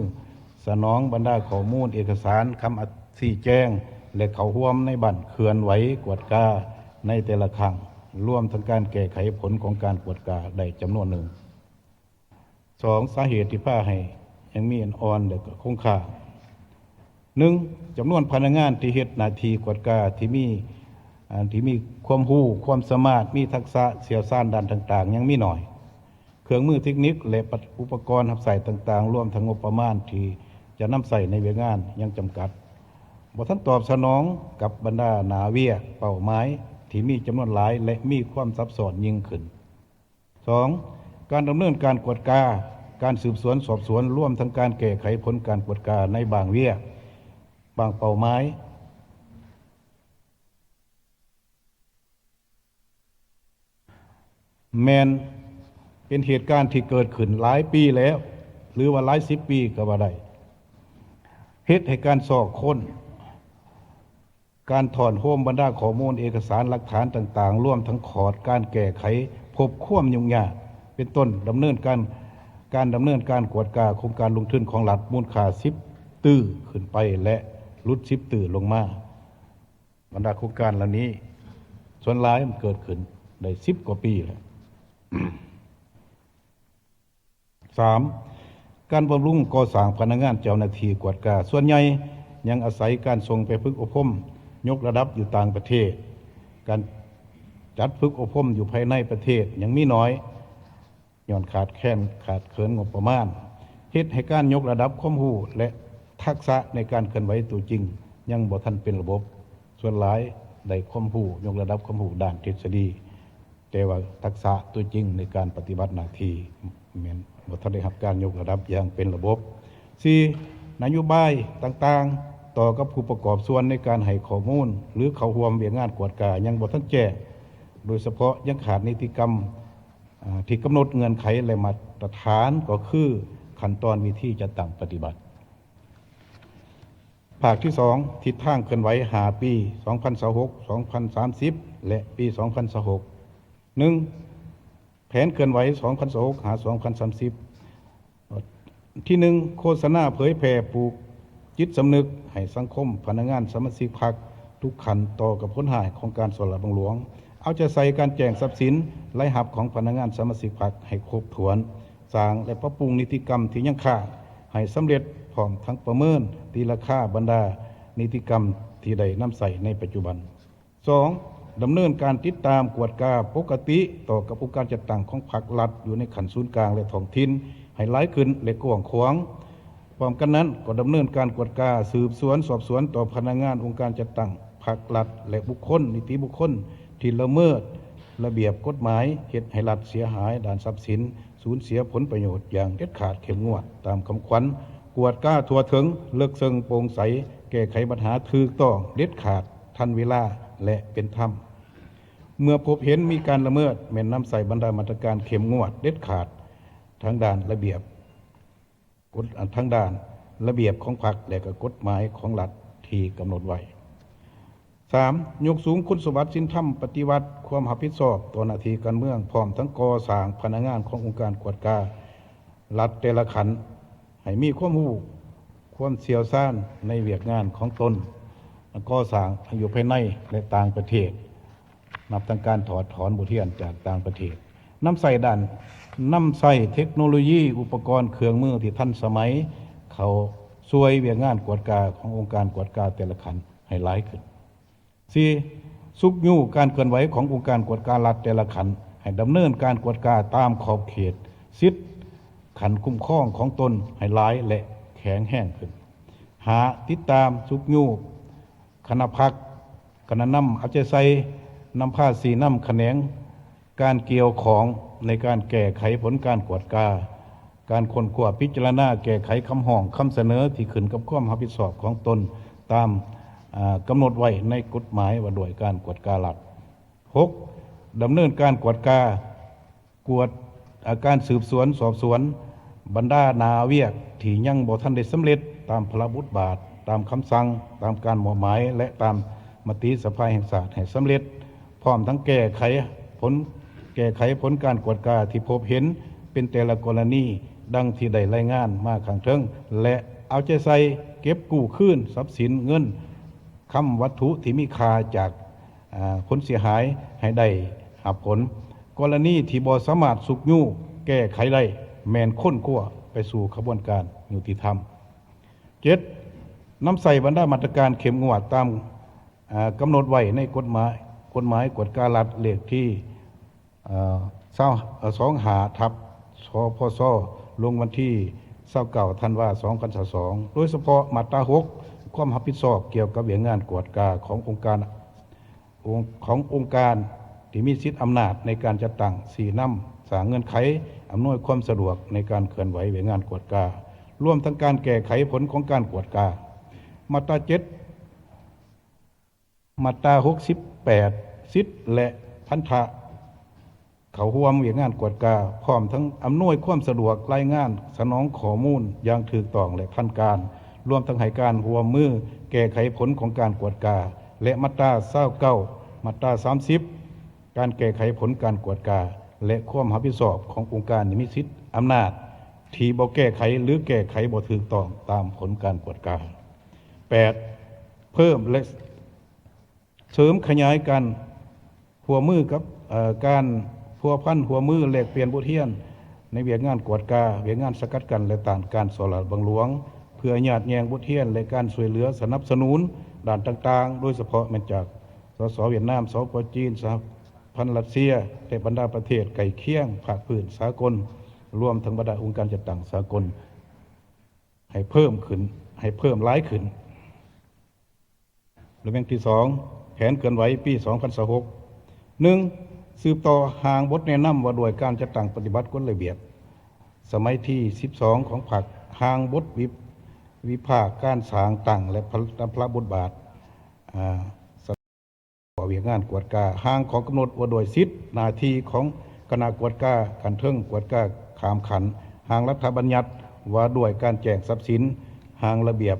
ສະໜອງບັນດາຂໍ້ມູນ, ເອກະສານ, ຄຳອະ ຊີ້ແຈງ ແລະ ເຂົ້າຮ່ວມໃນບັ້ນເຄື່ອນໄຫວກວດກາໃນແຕ່ລະຄັ້ງ, ລວມທັງການແກ້ໄຂຜົນຂອງການກວດກາໄດ້ຈຳນວນໜຶ່ງ. ສອງ, ສາເຫດທີ່ພາໃຫ້ຍັງມີອັນອ່ອນ ແລະ ກໍຄົງຄ້າງ. ໜຶ່ງ, ຈຳນວນພະນັກງານທີ່ເຮັດໜ້າທີ່ກວດກາທີ່ມີ ອັນທີ່ມີຄວາມຮູ້, ຄວາມສາມາດ, ມີທັກສະ, ຊ່ຽວຊານດ້ານຕ່າງໆ ຍັງມີໜ້ອຍ. ເຄື່ອງມືເຕັກນິກ ແລະ ປະ ອຸປະກອນຮັບໃຊ້ຕ່າງໆ, ລວມທັງງົບປະມານທີ່ຈະນຳໃຊ້ໃນວຽກງານຍັງຈຳກັດ. ບໍ່ທັນຕອບສະໜອງກັບບັນດາໜ້າວຽກເປົ້າໝາຍທີ່ມີຈຳນວນຫຼາຍ ແລະ ມີຄວາມຊັບຊ້ອນຍິ່ງຂຶ້ນ. ສອງ, ການດຳເນີນການກວດກາ, ການສືບສວນສອບສວນ, ລວມທັງການແກ້ໄຂຜົນການກວດກາໃນບາງວຽກ, ບາງເປົ້າໝາຍ. ແມ່ນເປັນເຫດການທີ່ເກີດຂຶ້ນຫຼາຍປີແລ້ວ ຫຼືວ່າຫຼາຍສິບປີກໍວ່າໄດ້ ເຮັດໃຫ້ການຊອກຄົ້ນ ການທ້ອນໂຮມບັນດາຂໍ້ມູນເອກະສານຫຼັກຖານຕ່າງໆ ລວມທັງຂອດການແກ້ໄຂ ພົບຄວາມຫຍຸ້ງຍາກ ເປັນຕົ້ນ ດຳເນີນການ ການດຳເນີນການກວດກາໂຄງການລົງທຶນຂອງລັດມູນຄ່າສິບຕື້ຂຶ້ນໄປ ແລະ ຫຼຸດສິບຕື້ລົງມາ. ບັນດາໂຄງການເຫຼົ່ານີ້ ສ່ວນຫຼາຍມັນເກີດຂຶ້ນໄດ້ສິບກວ່າປີແລ້ວ. ສາມ ການບຳລຸງກໍ່ສ້າງພະນັກງານເຈົ້າໜ້າທີ່ກວດກາ ສ່ວນໃຫຍ່ຍັງອາໄສການສົ່ງໄປຝຶກອົບຮົມ ຍົກລະດັບຢູ່ຕ່າງປະເທດ. ການຈັດຝຶກອົບຮົມຢູ່ພາຍໃນປະເທດຍັງມີໜ້ອຍ ຍ້ອນຂາດແຄນ ຂາດເຂີນງົບປະມານ ເຮັດໃຫ້ການຍົກລະດັບຄວາມຮູ້ ແລະ ທັກສະໃນການເຄື່ອນໄຫວຕົວຈິງຍັງບໍ່ທັນເປັນລະບົບ. ສ່ວນຫຼາຍໄດ້ຄວາມຮູ້ ຍົກລະດັບຄວາມຮູ້ດ້ານທິດສະດີ ແຕ່ວ່າທັກສະຕົວຈິງໃນການປະຕິບັດໜ້າທີ່ແມ່ນບໍ່ທັນໄດ້ຮັບການຍົກລະດັບຢ່າງເປັນລະບົບ. ສີ່ ນະໂຍບາຍຕ່າງໆ ຕໍ່ກັບຜູ້ປະກອບສ່ວນໃນການໃຫ້ຂໍ້ມູນ ຫຼື ເຂົ້າຮ່ວມວຽກງານກວດກາຍັງບໍ່ທັນແຈ້ງ, ໂດຍສະເພາະຍັງຂາດນິຕິກຳ ອາ ທີ່ກຳນົດເງື່ອນໄຂ ແລະ ມາດຕະຖານ ກໍຄືຂັ້ນຕອນວິທີຈັດຕັ້ງປະຕິບັດ. ພາກທີສອງ ທິດທາງເຄື່ອນໄຫວຫ້າປີ ສອງພັນຊາວຫົກ ສອງພັນສາມສິບ ແລະ ປີສອງພັນຊາວຫົກ. ໜຶ່ງ ແຜນເຄື່ອນໄຫວ ສອງພັນຊາວຫົກ ຫາ ສອງພັນສາມສິບ. ທີໜຶ່ງ ໂຄສະນາເຜີຍແຜ່ປູກຈິດສຳນຶກໃຫ້ສັງຄົມ, ພະນັກງານ, ສະມາຊິກພັກທຸກຂັ້ນຕໍ່ກັບຜົນຮ້າຍຂອງການສໍ້ລາດບັງຫຼວງ. ເອົາໃຈໃສ່ການແຈ້ງຊັບສິນ, ລາຍຮັບຂອງພະນັກງານ, ສະມາຊິກພັກໃຫ້ຄົບຖ້ວນ, ສ້າງ ແລະ ປັບປຸງນິຕິກຳທີ່ຍັງຄ້າງໃຫ້ສຳເລັດ, ພ້ອມທັງປະເມີນຕີລາຄາບັນດານິຕິກຳທີ່ໄດ້ນຳໃຊ້ໃນປັດຈຸບັນ. ສອງ ດຳເນີນການຕິດຕາມກວດກາປົກກະຕິຕໍ່ກັບອົງການຈັດຕັ້ງຂອງພັກລັດຢູ່ໃນຂັ້ນສູນກາງ ແລະ ທ້ອງຖິ່ນໃຫ້ຫຼາຍຂຶ້ນ ແລະ ກວ້າງຂວາງ. ພ້ອມກັນນັ້ນ ກໍດຳເນີນການກວດກາ, ສືບສວນ, ສອບສວນຕໍ່ພະນັກງານອົງການຈັດຕັ້ງພັກລັດ ແລະ ບຸກຄົນ, ນິຕິບຸກຄົນທີ່ລະເມີດລະບຽບກົດໝາຍ, ເຮັດໃຫ້ລັດເສຍຫາຍດ້ານຊັບສິນ, ສູນເສຍຜົນປະໂຫຍດຢ່າງເດັດຂາດ, ເຂັ້ມງວດຕາມຄຳຂວັນ, ກວດກາທົ່ວເຖິງ, ເລິກເຊິ່ງ, ໂປ່ງໃສ, ແກ້ໄຂບັນຫາຖືກຕ້ອງ, ເດັດຂາດ, ທັນເວລາ ແລະ ເປັນທຳ. ເມື່ອພົບເຫັນມີການລະເມີດ, ແມ່ນນຳໃຊ້ບັນດາມາດຕະການເຂັ້ມງວດ, ເດັດຂາດ ທາງດ້ານລະບຽບ ກົດ ທາງດ້ານລະບຽບຂອງພັກ ແລະ ກໍກົດໝາຍຂອງລັດທີ່ກຳນົດໄວ້. ສາມ ຍົກສູງຄຸນສົມບັດສິນທຳປະຕິວັດ, ຄວາມຮັບຜິດຊອບຕໍ່ໜ້າທີ່ການເມືອງ, ພ້ອມທັງກໍ່ສ້າງພະນັກງານຂອງອົງການກວດກາລັດແຕ່ລະຂັ້ນ ໃຫ້ມີຄວາມຮູ້, ຄວາມຊ່ຽວຊານໃນວຽກງານຂອງຕົນ, ກໍ່ສ້າງທັງຢູ່ພາຍໃນ ແລະ ຕ່າງປະເທດ, ນັບທັງການຖອດຖອນບົດຮຽນຈາກຕ່າງປະເທດ, ນຳໃຊ້ດ້ານ ນຳໃຊ້ເທັກໂນໂລຢີ, ອຸປະກອນ, ເຄື່ອງມືທີ່ທັນສະໄໝ ເຂົ້າຊ່ວຍວຽກງານກວດກາຂອງອົງການກວດກາແຕ່ລະຂັ້ນໃຫ້ຫຼາຍຂຶ້ນ. ສີ່ ຊຸກຍູ້ການເຄື່ອນໄຫວຂອງອົງການກວດກາລັດແຕ່ລະຂັ້ນ ໃຫ້ດຳເນີນການກວດກາຕາມຂອບເຂດສິດຂັ້ນຄຸ້ມຄອງຂອງຕົນໃຫ້ຫຼາຍ ແລະ ແຂງແຮງຂຶ້ນ. ຫ້າ ຕິດຕາມຊຸກຍູ້ຄະນະພັກ, ຄະນະນຳເອົາໃຈໃສ່, ນຳພາຊີ້ນຳຂະແໜງ ການກ່ຽວຂ້ອງໃນການແກ້ໄຂຜົນການກວດກາ, ການຄົ້ນຄວ້າ, ພິຈາລະນາແກ້ໄຂຄຳຮ້ອງ, ຄຳສະເໜີທີ່ຂຶ້ນກັບຄວາມຮັບຜິດຊອບຂອງຕົນຕາມ, ອາ, ກຳນົດໄວ້ໃນກົດໝາຍວ່າດ້ວຍການກວດກາລັດ. ຫົກ ດຳເນີນການກວດກາ, ກວດ, ອາ, ການສືບສວນສອບສວນບັນດາໜ້າວຽກທີ່ຍັງບໍ່ທັນໄດ້ສຳເລັດຕາມພາລະບົດບາດ, ຕາມຄຳສັ່ງ, ຕາມການມອບໝາຍ ແລະ ຕາມມະຕິສະພາແຫ່ງຊາດໃຫ້ສຳເລັດ. ພ້ອມທັງແກ້ໄຂຜົນ, ແກ້ໄຂຜົນການກວດກາທີ່ພົບເຫັນເປັນແຕ່ລະກໍລະນີ ດັ່ງທີ່ໄດ້ລາຍງານມາຂ້າງເທິງ ແລະ ເອົາໃຈໃສ່ເກັບກູ້ຄືນຊັບສິນເງິນຄຳວັດຖຸທີ່ມີຄ່າຈາກ, ອາ, ຜົນເສຍຫາຍໃຫ້ໄດ້ຮັບຜົນ. ກໍລະນີທີ່ບໍ່ສາມາດຊຸກຍູ້ແກ້ໄຂໄດ້ ແມ່ນຄົ້ນຄວ້າໄປສູ່ຂະບວນການຍຸຕິທຳ. ເຈັດ ນຳໃຊ້ບັນດາມາດຕະການເຂັ້ມງວດຕາມ ອາ, ກຳນົດໄວ້ໃນກົດໝາຍ, ກົດໝາຍກວດກາລັດເລກທີ, ອາ, ຊາວ, ອາ, ສອງຫ້າ ທັບ ສພຊ ລົງວັນທີຊາວເກົ້າ ທັນວາ ສອງພັນຊາວສອງ ໂດຍສະເພາະມາດຕາຫົກ ຄວາມຮັບຜິດຊອບກ່ຽວກັບວຽກງານກວດກາຂອງອົງການ, ອົງ, ຂອງອົງການທີ່ມີສິດອຳນາດໃນການຈັດຕັ້ງ, ຊີ້ນຳ, ສ້າງເງື່ອນໄຂ, ອຳນວຍຄວາມສະດວກໃນການເຄື່ອນໄຫວວຽກງານກວດກາ, ລວມທັງການແກ້ໄຂຜົນຂອງການກວດກາ. ມາດຕາເຈັດ ມາດຕາຫົກສິບແປດ ສິດ ແລະ ພັນທະ ເຂົ້າຮ່ວມວຽກງານກວດກາ, ພ້ອມທັງອຳນວຍຄວາມສະດວກລາຍງານສະໜອງຂໍ້ມູນຢ່າງຖືກຕ້ອງ ແລະ ທັນການ, ລວມທັງໃຫ້ການຮ່ວມມືແກ້ໄຂຜົນຂອງການກວດກາ ແລະ ມາດຕາຊາວເກົ້າ, ມາດຕາສາມສິບ ການແກ້ໄຂຜົນການກວດກາ ແລະ ຄວາມຮັບຜິດຊອບຂອງອົງການທີ່ມີສິດອຳນາດທີ່ບໍ່ແກ້ໄຂ ຫຼື ແກ້ໄຂບໍ່ຖືກຕ້ອງຕາມຜົນການກວດກາ. ແປດ ເພີ່ມ ແລະ ເສີມຂະຫຍາຍການຮ່ວມມືກັບ ເອີ ການພົວພັນຮ່ວມມືແລກປ່ຽນບົດຮຽນໃນວຽກງານກວດກາ, ວຽກງານສະກັດກັ້ນ ແລະ ຕ້ານການສໍ້ລາດບັງຫຼວງ ເພື່ອຍາດແຍ່ງບົດຮຽນ ແລະ ການຊ່ວຍເຫຼືອສະໜັບສະໜູນດ້ານຕ່າງໆ, ໂດຍສະເພາະແມ່ນຈາກ ສສ ຫວຽດນາມ, ສປ ຈີນ, ສະຫະພັນຣັດເຊຍ ແລະ ບັນດາປະເທດໃກ້ຄຽງ, ພາກພື້ນສາກົນ, ລວມທັງບັນດາອົງການຈັດຕັ້ງສາກົນ ໃຫ້ເພີ່ມຂຶ້ນ, ໃຫ້ເພີ່ມຫຼາຍຂຶ້ນ. ລະບຽງທີສອງ ແຜນເຄື່ອນໄຫວປີສອງພັນຊາວຫົກ ໜຶ່ງ ສືບຕໍ່ຮ່າງບົດແນະນຳວ່າດ້ວຍການຈັດຕັ້ງປະຕິບັດກົດລະບຽບສະໄໝທີສິບສອງຂອງພັກ, ຮ່າງບົດວິ ວິພາກການສ້າງຕັ້ງ ແລະ ພະ ພະບົດບາດ ອາ ສະ ວຽກງານກວດກາ, ຮ່າງຂໍ້ກຳນົດວ່າດ້ວຍສິດໜ້າທີ່ຂອງຄະນະກວດກາຂັ້ນເທິງ, ກວດກາຂ້າມຂັ້ນ, ຮ່າງລັດຖະບັນຍັດວ່າດ້ວຍການແຈ້ງຊັບສິນ, ຮ່າງລະບຽບ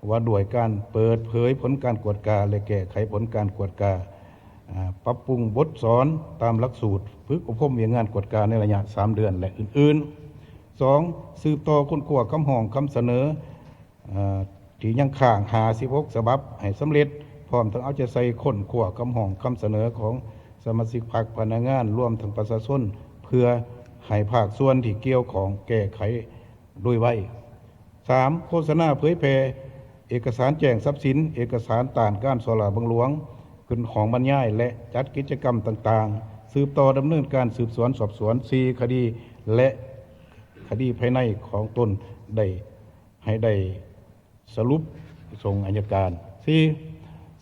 ວ່າດ້ວຍການເປີດເຜີຍຜົນການກວດກາ ແລະ ແກ້ໄຂຜົນການກວດກາ, ອາ ປັບປຸງບົດສອນຕາມຫຼັກສູດຝຶກອົບຮົມວຽກງານກວດກາໃນໄລຍະສາມເດືອນ ແລະ ອື່ນໆ. ສອງ ສືບຕໍ່ຄົ້ນຄວ້າຄຳຮ້ອງຄຳສະເໜີ ເອີ ທີ່ຍັງຄ້າງຫ້າສິບຫົກສະບັບໃຫ້ສຳເລັດ, ພ້ອມທັງເອົາໃຈໃສ່ຄົ້ນຄວ້າຄຳຮ້ອງຄຳສະເໜີຂອງສະມາຊິກພັກ, ພະນັກງານ, ລວມທັງປະຊາຊົນ ເພື່ອໃຫ້ພາກສ່ວນທີ່ກ່ຽວຂ້ອງແກ້ໄຂໂດຍໄວ. ສາມ ໂຄສະນາເຜີຍແຜ່ເອກະສານແຈ້ງຊັບສິນ, ເອກະສານຕ້ານການສໍ້ລາດບັງຫຼວງ, ຂຶ້ນຫ້ອງບັນຍາຍ ແລະ ຈັດກິດຈະກຳຕ່າງໆ, ສືບຕໍ່ດຳເນີນການສືບສວນສອບສວນ ສີ່ ຄະດີ ແລະ ຄະດີພາຍໃນຂອງຕົນໄດ້ ໃຫ້ໄດ້ສະຫຼຸບສົ່ງໄອຍະການ. ສີ່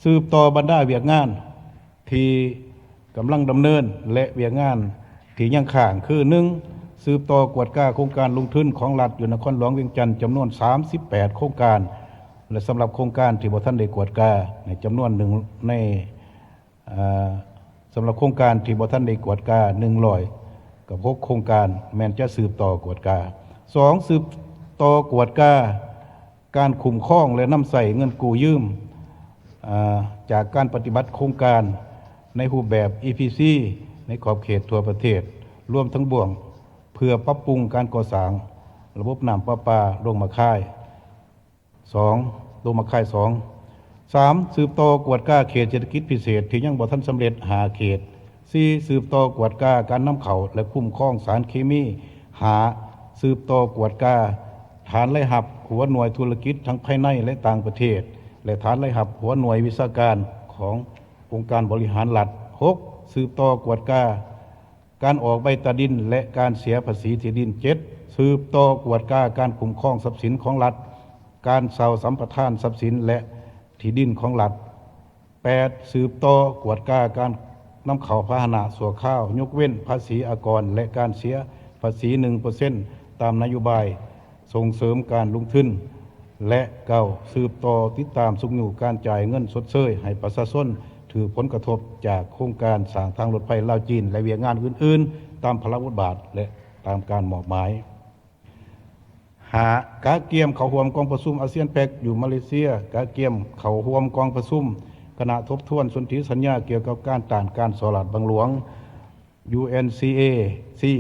ສືບຕໍ່ບັນດາວຽກງານທີ່ກຳລັງດຳເນີນ ແລະ ວຽກງານທີ່ຍັງຄ້າງ ຄື ໜຶ່ງ ສືບຕໍ່ກວດກາໂຄງການລົງທຶນຂອງລັດຢູ່ນະຄອນຫຼວງວຽງຈັນ ຈຳນວນສາມສິບແປດໂຄງການ ແລະ ສຳລັບໂຄງການທີ່ບໍ່ທັນໄດ້ກວດກາໃນຈຳນວນໜຶ່ງ ໃນ ເອີ ສຳລັບໂຄງການທີ່ບໍ່ທັນໄດ້ກວດກາ ໜຶ່ງຮ້ອຍກັບຫົກໂຄງການ ແມ່ນຈະສືບຕໍ່ກວດກາ. ສອງ ສືບຕໍ່ກວດກາການຄຸ້ມຄອງ ແລະ ນຳໃຊ້ເງິນກູ້ຢືມ ເອີ ຈາກການປະຕິບັດໂຄງການໃນຮູບແບບ ອີ ພີ ຊີ ໃນຂອບເຂດທົ່ວປະເທດ ລວມທັງບ່ວງ ເພື່ອປັບປຸງການກໍ່ສ້າງລະບົບນ້ຳປະປາດົງໝາກຄາຍ ສອງ ດົງໝາກຄາຍສອງ. ສາມ ສືບຕໍ່ກວດກາເຂດເສດຖະກິດພິເສດທີ່ຍັງບໍ່ທັນສຳເລັດ ຫ້າເຂດ. ສີ່ ສືບຕໍ່ກວດກາການນຳເຂົ້າ ແລະ ຄຸ້ມຄອງສານເຄມີ. ຫ້າ ສືບຕໍ່ກວດກາຖານລາຍຮັບຫົວໜ່ວຍທຸລະກິດທັງພາຍໃນ ແລະ ຕ່າງປະເທດ ແລະ ຖານລາຍຮັບຫົວໜ່ວຍວິຊາການຂອງອົງການບໍລິຫານລັດ. ຫົກ ສືບຕໍ່ກວດກາ ການອອກໃບຕາດິນ ແລະ ການເສຍພາສີທີ່ດິນ. ເຈັດ ສືບຕໍ່ກວດກາການຄຸ້ມຄອງຊັບສິນຂອງລັດ, ການເຊົ່າສຳປະທານຊັບສິນ ແລະ ທີ່ດິນຂອງລັດ. ແປດ ສືບຕໍ່ກວດກາການນຳເຂົ້າພາຫະນະຊົ່ວຄາວ ຍົກເວັ້ນພາສີອາກອນ ແລະ ການເສຍພາສີ ໜຶ່ງເປີເຊັນ ຕາມນະໂຍບາຍ ສົ່ງເສີມການລົງທຶນ ແລະ ເກົ້າ ສືບຕໍ່ຕິດຕາມຊຸກຍູ້ການຈ່າຍເງິນຊົດເຊີຍໃຫ້ປະຊາຊົນຖືກຜົນກະທົບຈາກໂຄງການສ້າງທາງລົດໄຟລາວ-ຈີນ ແລະ ວຽກງານອື່ນໆ ຕາມພາລະບົດບາດ ແລະ ຕາມການມອບໝາຍ. ຫ້າ ກະກຽມເຂົ້າຮ່ວມກອງປະຊຸມອາຊຽນແພັກຢູ່ມາເລເຊຍ, ກະກຽມເຂົ້າຮ່ວມກອງປະຊຸມຄະນະທົບທວນສົນທິສັນຍາກ່ຽວກັບການຕ້ານການສໍ້ລາດບັງຫຼວງ ຢູ ເອັນ ຊີ ເອ ຊີ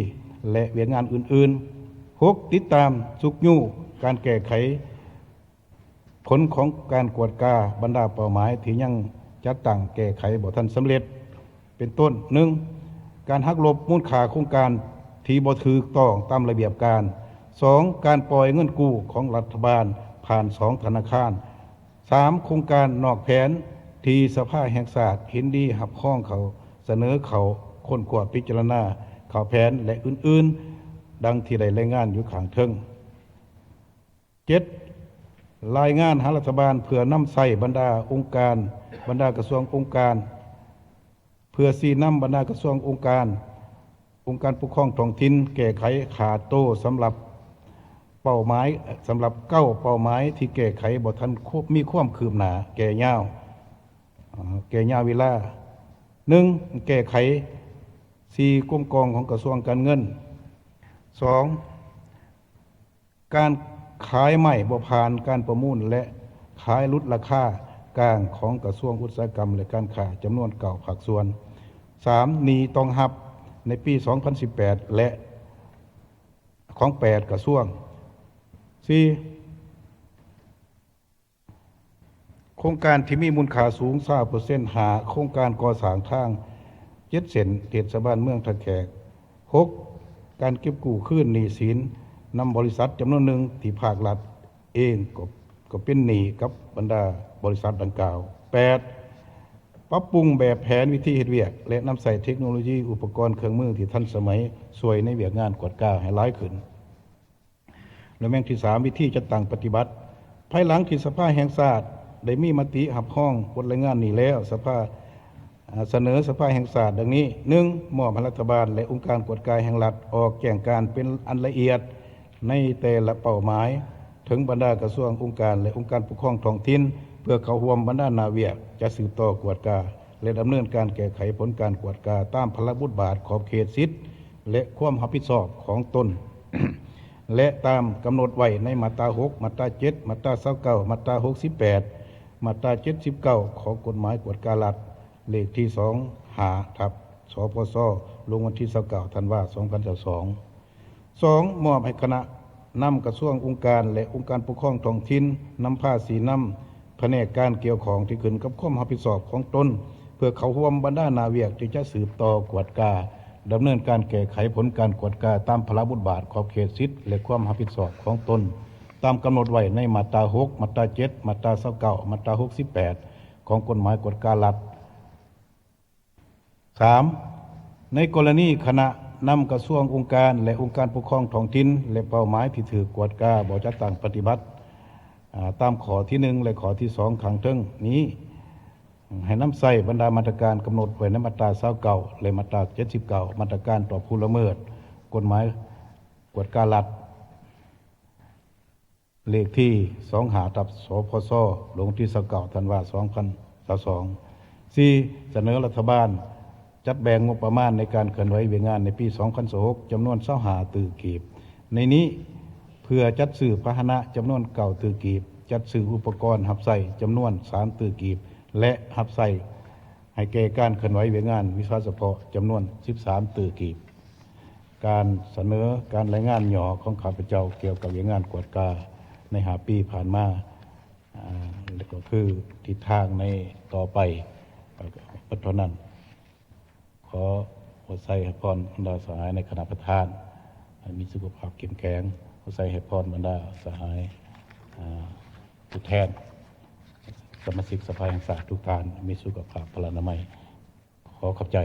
ແລະ ວຽກງານອື່ນໆ. ຫົກ ຕິດຕາມຊຸກຍູ້ການແກ້ໄຂຜົນຂອງການກວດກາບັນດາເປົ້າໝາຍທີ່ຍັງຈັດຕັ້ງແກ້ໄຂບໍ່ທັນສຳເລັດ ເປັນຕົ້ນ ໜຶ່ງ ການຫັກລົບມູນຄ່າໂຄງການທີ່ບໍ່ຖືກຕ້ອງຕາມລະບຽບການ, ສອງ ການປ່ອຍເງິນກູ້ຂອງລັດຖະບານຜ່ານສອງທະນາຄານ, ສາມ ໂຄງການນອກແຜນທີ່ສະພາແຫ່ງຊາດເຫັນດີຮັບຮອງເຂົ້າ ສະເໜີເຂົ້າຄົ້ນຄວ້າພິຈາລະນາເຂົ້າແຜນ ແລະ ອື່ນໆ ດັ່ງທີ່ໄດ້ລາຍງານຢູ່ຂ້າງເທິງ. ເຈັດ ລາຍງານຫາລັດຖະບານເພື່ອນຳໃຊ້ບັນດາອົງການ, ບັນດາກະຊວງອົງການ ເພື່ອຊີ້ນຳບັນດາກະຊວງອົງການ, ອົງການປົກຄອງທ້ອງຖິ່ນ ແກ້ໄຂຄ່າໂຕສຳລັບເປົ້າໝາຍ, ສຳລັບເກົ້າເປົ້າໝາຍທີ່ແກ້ໄຂບໍ່ທັນຄວບ ມີຄວາມຄືບໜ້າແກ່ຍາວ, ເອີ ແກ່ຍາວເວລາ. ໜຶ່ງ ແກ້ໄຂ ສີ່ ກົມກອງຂອງກະຊວງການເງິນ. ສອງ ການຂາຍໄມ້ບໍ່ຜ່ານການປະມູນ ແລະ ຂາຍຫຼຸດລາຄາກາງຂອງກະຊວງອຸດສາຫະກຳ ແລະ ການຄ້າ ຈຳນວນເກົ້າພາກສ່ວນ. ສາມ ໜີ້ຕ້ອງຮັບໃນປີສອງພັນສິບແປດ ແລະ ຂອງແປດກະຊວງ. ສີ່ ໂຄງການທີ່ມີມູນຄ່າສູງ ຊາວເປີເຊັນ. ຫ້າ ໂຄງການກໍ່ສ້າງທາງເຈັດເສັ້ນ ເທດສະບານເມືອງທ່າແຂກ. ຫົກ ການເກັບກູ້ຄືນໜີ້ສິນນຳບໍລິສັດຈຳນວນໜຶ່ງ ທີ່ພາກລັດເອງກໍ ກໍເປັນໜີ້ກັບບັນດາບໍລິສັດດັ່ງກ່າວ. ແປດ ປັບປຸງແບບແຜນວິທີເຮັດວຽກ ແລະ ນຳໃຊ້ເທັກໂນໂລຢີ ອຸປະກອນເຄື່ອງມືທີ່ທັນສະໄໝ ຊ່ວຍໃນວຽກງານກວດກາໃຫ້ຫຼາຍຂຶ້ນ ແລະ ແມ່ນທີສາມ ວິທີຈັດຕັ້ງປະຕິບັດ. ພາຍຫຼັງທີ່ສະພາແຫ່ງຊາດໄດ້ມີມະຕິຮັບຮອງບົດລາຍງານນີ້ແລ້ວ, ສະພາ ອາ ສະເໜີສະພາແຫ່ງຊາດດັ່ງນີ້: ໜຶ່ງ ມອບໃຫ້ລັດຖະບານ ແລະ ອົງການກວດກາແຫ່ງລັດ ອອກແຈ້ງການເປັນອັນລະອຽດໃນແຕ່ລະເປົ້າໝາຍ ເຖິງບັນດາກະຊວງ, ອົງການ ແລະ ອົງການປົກຄອງທ້ອງຖິ່ນ ເພື່ອເຂົ້າຮ່ວມບັນດາໜ້າວຽກ ຈະສືບຕໍ່ກວດກາ ແລະ ດຳເນີນການແກ້ໄຂຜົນການກວດກາ ຕາມພາລະບົດບາດ, ຂອບເຂດສິດ ແລະ ຄວາມຮັບຜິດຊອບຂອງຕົນ ແລະ ຕາມກຳນົດໄວ້ໃນມາດຕາຫົກ, ມາດຕາເຈັດ, ມາດຕາຊາວເກົ້າ, ມາດຕາຫົກສິບແປດ, ມາດຕາເຈັດສິບເກົ້າ ຂອງກົດໝາຍກວດກາລັດ ເລກທີສອງຫ້າ ທັບ ສພຊ ລົງວັນທີຊາວເກົ້າ ທັນວາ ສອງພັນຊາວສອງ. ສອງ ມອບໃຫ້ຄະນະນຳກະຊວງ, ອົງການ ແລະ ອົງການປົກຄອງທ້ອງຖິ່ນ ນຳພາຊີ້ນຳພະແນກການກ່ຽວຂ້ອງທີ່ຂຶ້ນກັບຄວາມຮັບຜິດຊອບຂອງຕົນ ເພື່ອເຂົ້າຮ່ວມບັນດາໜ້າວຽກທີ່ຈະສືບຕໍ່ກວດກາ, ດຳເນີນການແກ້ໄຂຜົນການກວດກາຕາມພາລະບົດບາດ, ຂອບເຂດສິດ ແລະ ຄວາມຮັບຜິດຊອບຂອງຕົນ ຕາມກຳນົດໄວ້ໃນມາດຕາຫົກ, ມາດຕາເຈັດ, ມາດຕາຊາວເກົ້າ, ມາດຕາຫົກສິບແປດ ຂອງກົດໝາຍກວດກາລັດ. ສາມ ໃນກໍລະນີຄະນະນຳກະຊວງ, ອົງການ ແລະ ອົງການປົກຄອງທ້ອງຖິ່ນ ແລະ ເປົ້າໝາຍທີ່ຖືກກວດກາບໍ່ຈັດຕັ້ງປະຕິບັດ ອາ ຕາມຂໍ້ທີໜຶ່ງ ແລະ ຂໍ້ທີສອງ ຂ້າງເທິງນີ້, ໃຫ້ນຳໃຊ້ບັນດາມາດຕະການກຳນົດໄວ້ໃນມາດຕາຊາວເກົ້າ ແລະ ມາດຕາເຈັດສິບເກົ້າ ມາດຕະການຕໍ່ຜູ້ລະເມີດກົດໝາຍກວດກາລັດ ເລກທີສອງຫ້າ ທັບ ສພຊ ລົງວັນທີຊາວເກົ້າ ທັນວາ ສອງພັນຊາວສອງ. ສີ່ ສະເໜີລັດຖະບານຈັດແບ່ງງົບປະມານໃນການເຄື່ອນໄຫວວຽກງານໃນປີສອງພັນຊາວຫົກ ຈຳນວນຊາວຫ້າຕື້ກີບ. ໃນນີ້ ເພື່ອຈັດຊື້ພາຫະນະຈຳນວນເກົ້າຕື້ກີບ, ຈັດຊື້ອຸປະກອນຮັບໃຊ້ຈຳນວນສາມຕື້ກີບ ແລະ ຮັບໃຊ້ໃຫ້ແກ່ການເຄື່ອນໄຫວວຽກງານວິຊາສະເພາະຈຳນວນສິບສາມຕື້ກີບ. ການສະເໜີການລາຍງານຫຍໍ້ຂອງຂ້າພະເຈົ້າກ່ຽວກັບວຽກງານກວດກາໃນຫ້າປີຜ່ານມາ ອາ ແລະ ກໍຄືທິດທາງໃນຕໍ່ໄປ ເບິດເທົ່ານັ້ນ. ຂໍອວຍໄຊໃຫ້ພອນບັນດາສະຫາຍໃນຄະນະປະທານ ໃຫ້ມີສຸຂະພາບເຂັ້ມແຂງ, ອວຍໄຊໃຫ້ພອນບັນດາສະຫາຍ ອາ ຜູ້ແທນສະມາຊິກສະພາແຫ່ງຊາດທຸກທ່ານ ມີສຸຂະພາບພະລານາໄມ. ຂໍຂອບໃຈ.